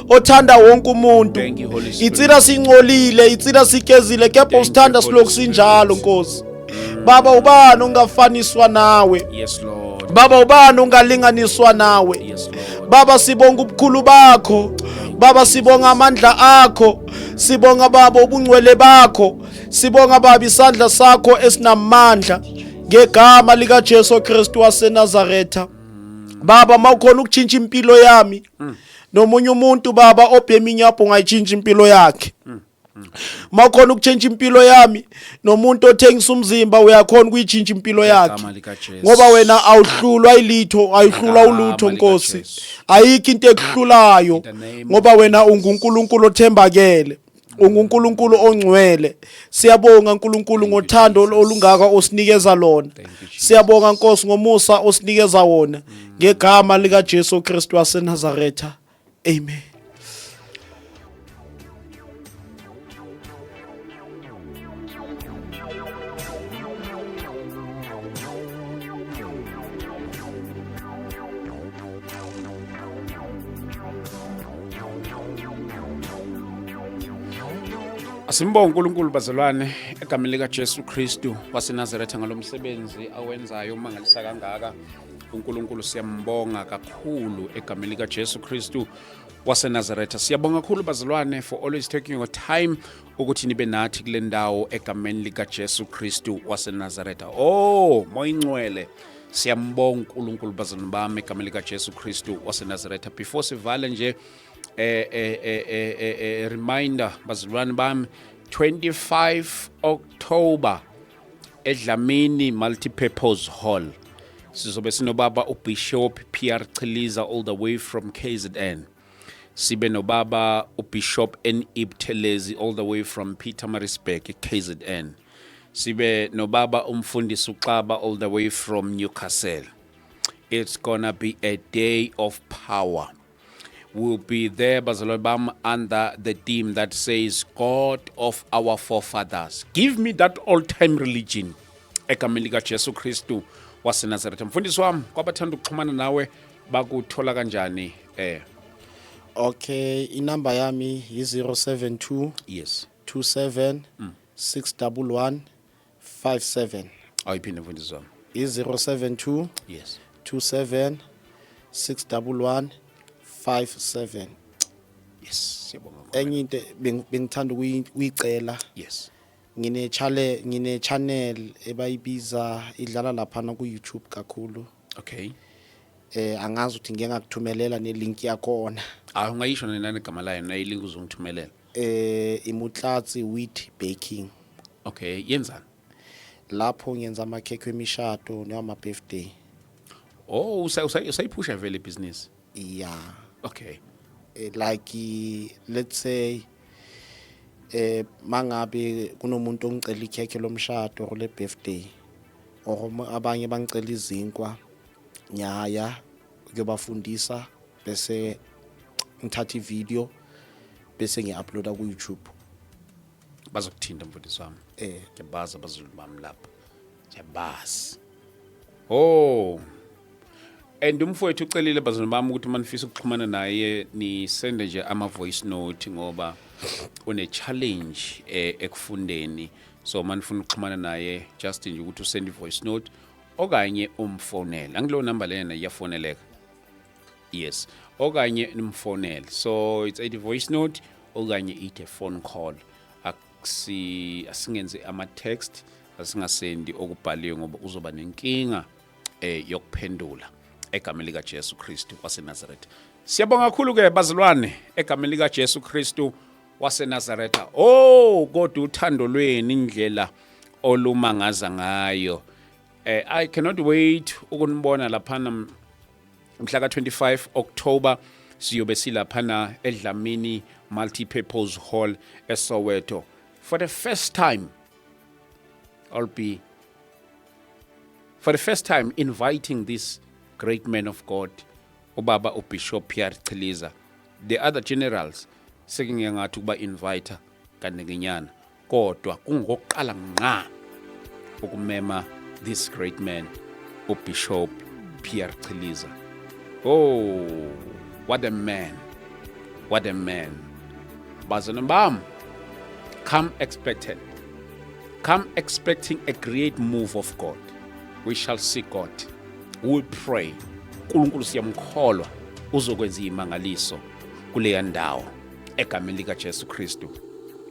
othanda wonke umuntu. Thank you, Holy Spirit. Itsila singcolile, itsila sigezile kepha Thank usithanda you, Holy silokhu sinjalo Spirit. Nkosi. Baba ubani ongafaniswa nawe? Yes, Lord. Baba, ubani ungalinganiswa nawe? Yes, Lord. Baba, sibonga ubukhulu bakho. Baba, sibonga amandla akho. Sibonga Baba ubungcwele bakho. Sibonga Baba isandla sakho esinamandla ngegama lika Jesu Kristu waseNazaretha. Baba, mawukhona ukutshintsha impilo yami nomunye umuntu Baba obhema inyapho ungayitshintsha impilo yakhe. Mawukhona ukutshintsha impilo yami nomuntu othengisa umzimba uyakhona ukuyitshintsha impilo yakhe. Ngegama likaJesu. Ngoba wena awuhlulwa ilitho, ayihlulwa Ngegama ulutho Nkosi. likaJesu. Ayikho into ekuhlulayo In the name of ngoba wena unguNkulunkulu othembakele. UnguNkulunkulu ongcwele. Siyabonga Nkulunkulu ngothando olungaka osinikeza lona. Thank you, Jesus. Siyabonga Nkosi ngomusa osinikeza wona ngegama lika Jesu Kristu waseNazaretha. Amen. Asimbonge uNkulunkulu bazalwane egameni lika Jesu Kristu waseNazaretha ngalomsebenzi awenzayo umangalisa kangaka. uNkulunkulu siyambonga kakhulu egameni lika Jesu Kristu waseNazaretha. Siyabonga kakhulu bazalwane for always taking your time ukuthi nibe nathi kule ndawo egameni lika Jesu Kristu waseNazaretha. Oh, moyingcwele. Siyambonga uNkulunkulu bazalwane bami egameni lika Jesu Kristu waseNazaretha. Before sivale nje reminder bazalwane bami, 25 October eDlamini Multipurpose Hall sizobe sinobaba uBishop PR Chiliza all the way from KZN, sibe nobaba uBishop N Buthelezi all the way from Pietermaritzburg KZN, sibe nobaba umfundisi uXaba all the way from Newcastle. It's gonna be a day of power. We'll be there bazalwane bam under the theme that says God of our forefathers, give me that old time religion, egameni lika Jesu Kristu waseNazaretha. Mfundisi wami, kwabathanda ukuxhumana nawe bakuthola kanjani? Okay, inamba yami yi-072 27 611 57. Ayiphinde mfundisi wami. I-072 27 611 57. Yes, siyabonga kakhulu. Enye into bengithanda ukuyicela, ngine channel, ngine channel ebayibiza idlala laphana ku YouTube kakhulu. Angazi ukuthi ngike ngakuthumelela ne link yakhona. Ah, ungayisho nani igama layo nayilink uzongithumelela. Imutlatsi Wheat Baking. Okay, yenzani? Lapho ngenza amakhekhe emishado noma birthday. Oh, usayiphusha vele business. Yeah. Like let's say mangabe kunomuntu ongicela ikhekhe lomshado or le birthday or abanye bangicela izinkwa, ngiyaya kuyobafundisa bese ngithatha ivideo bese ngi-uploada ku YouTube. Bazokuthinta mfundisi wami. Ngiyabazi abazulu bami lapha. Ngiyabazi. Oh. And umfowethu ucelile bazalwane bami ukuthi uma nifisa ukuxhumana naye nisende nje ama voice note ngoba une challenge ekufundeni. So uma nifuna ukuxhumana naye just nje ukuthi usend voice note okanye umfonele. Angilo number lena iyafoneleka. Yes. Okanye nimfonele. So it's either voice note okanye ithe phone call. Akusi asingenzi ama text, asingasendi okubhaliwe ngoba uzoba nenkinga yokuphendula egameni lika Jesu Kristu waseNazaretha. Siyabonga kakhulu ke bazalwane egameni lika Jesu Kristu waseNazaretha. Oh, kodwa uthando lwenu indlela olumangaza ngayo. I cannot wait ukunibona laphana mhla ka-25 October siyobe silaphana eDlamini Multi-Purpose Hall eSoweto. For the first time I'll be for the first time inviting this great man of God, ubaba uBishop Pierre Chiliza. The other generals seke ngathi ukuba invite kaninginyana, kodwa kungokuqala ngqa ukumema this great man uBishop Pierre Chiliza. Oh, what a man, what a man. Bazalwane bam, come expected, come expecting a great move of God. We shall see God. We will pray. uNkulunkulu siyamkholwa uzokwenza imangaliso kuleya ndawo egameni lika Jesu Kristu.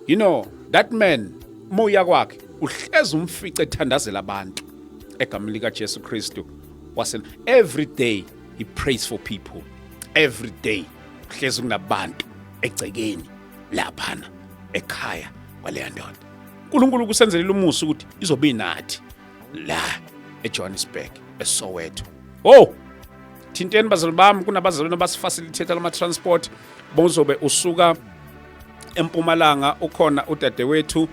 You know, that man moya kwakhe uhlezi umfice ethandazela abantu egameni lika Jesu Kristu. Wase every day he prays for people. Every day uhlezi kunabantu egcekeni laphana ekhaya kwaleya ndoda. uNkulunkulu kusenzelela umusa ukuthi izobe inathi la eJohannesburg, eSoweto. Oh, thinteni bazali bami, kunabazalwane abasifacilitate lama transport. Bozobe usuka eMpumalanga, ukhona udadewethu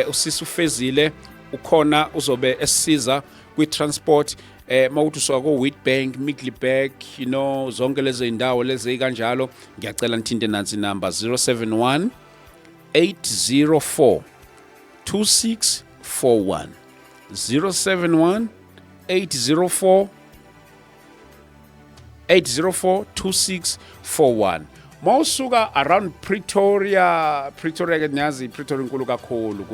usisi ufezile, ukhona uzobe esisiza kwi transport. Mawuthi usuka ko Witbank, Middelburg, you know, zonke lezo indawo lezi kanjalo, ngiyacela nithinte nansi number 071 804 2641, 071 804 804 2641. Mawusuka around Pretoria, Pretoria ke niyazi Pretoria inkulu kakhulu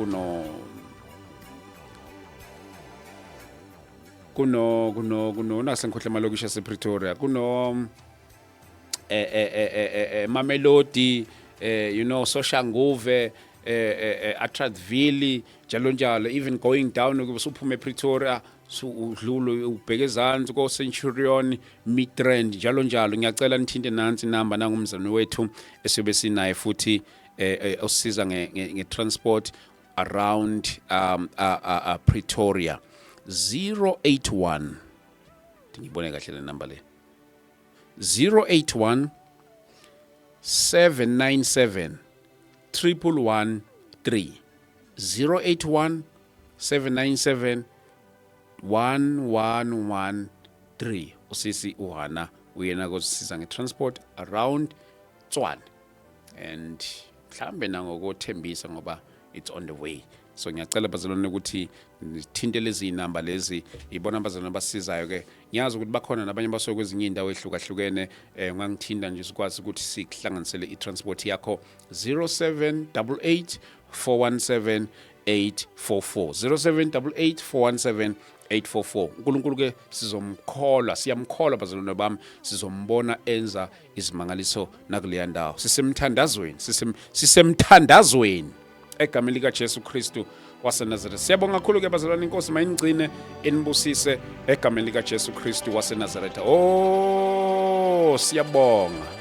kuno nase ngikhohle amalokishi asePretoria, kuno Mamelodi, you know, Soshanguve, Atteridgeville, njalo njalo. Even going down usuphume ePretoria, udlule ubheke ezansi ko Centurion, Midrand, njalo njalo, ngiyacela nithinte nansi inamba nangumzane wethu esiyobe sinaye futhi osisiza nge transport around Pretoria, 081, ngibone kahle le number le, 081 797 1113, 081 797 1113. Usisi uHana uyena kozisiza nge-transport around Tshwane and mhlambe nangokothembisa ngoba it's on the way. So ngiyacela bazalwane ukuthi nithinte lezi inamba lezi, ibona abazalwane abasizayo ke. Ngiyazi ukuthi bakhona nabanye basuke kwezinye iy'ndawo ey'hlukahlukene. Ungangithinta nje sikwazi ukuthi sikuhlanganisele i-transport yakho, 0788 417 844, 0788 417 844. uNkulunkulu ke sizomkholwa, siyamkholwa bazalwane bami, sizombona enza izimangaliso nakuleya ndawo. Sisemthandazweni, sisemthandazweni egameni lika Jesu Kristu waseNazaretha. Siyabonga kakhulu ke bazalwane, inkosi mayingcine inibusise egameni lika Jesu Kristu waseNazaretha. Oh, siyabonga.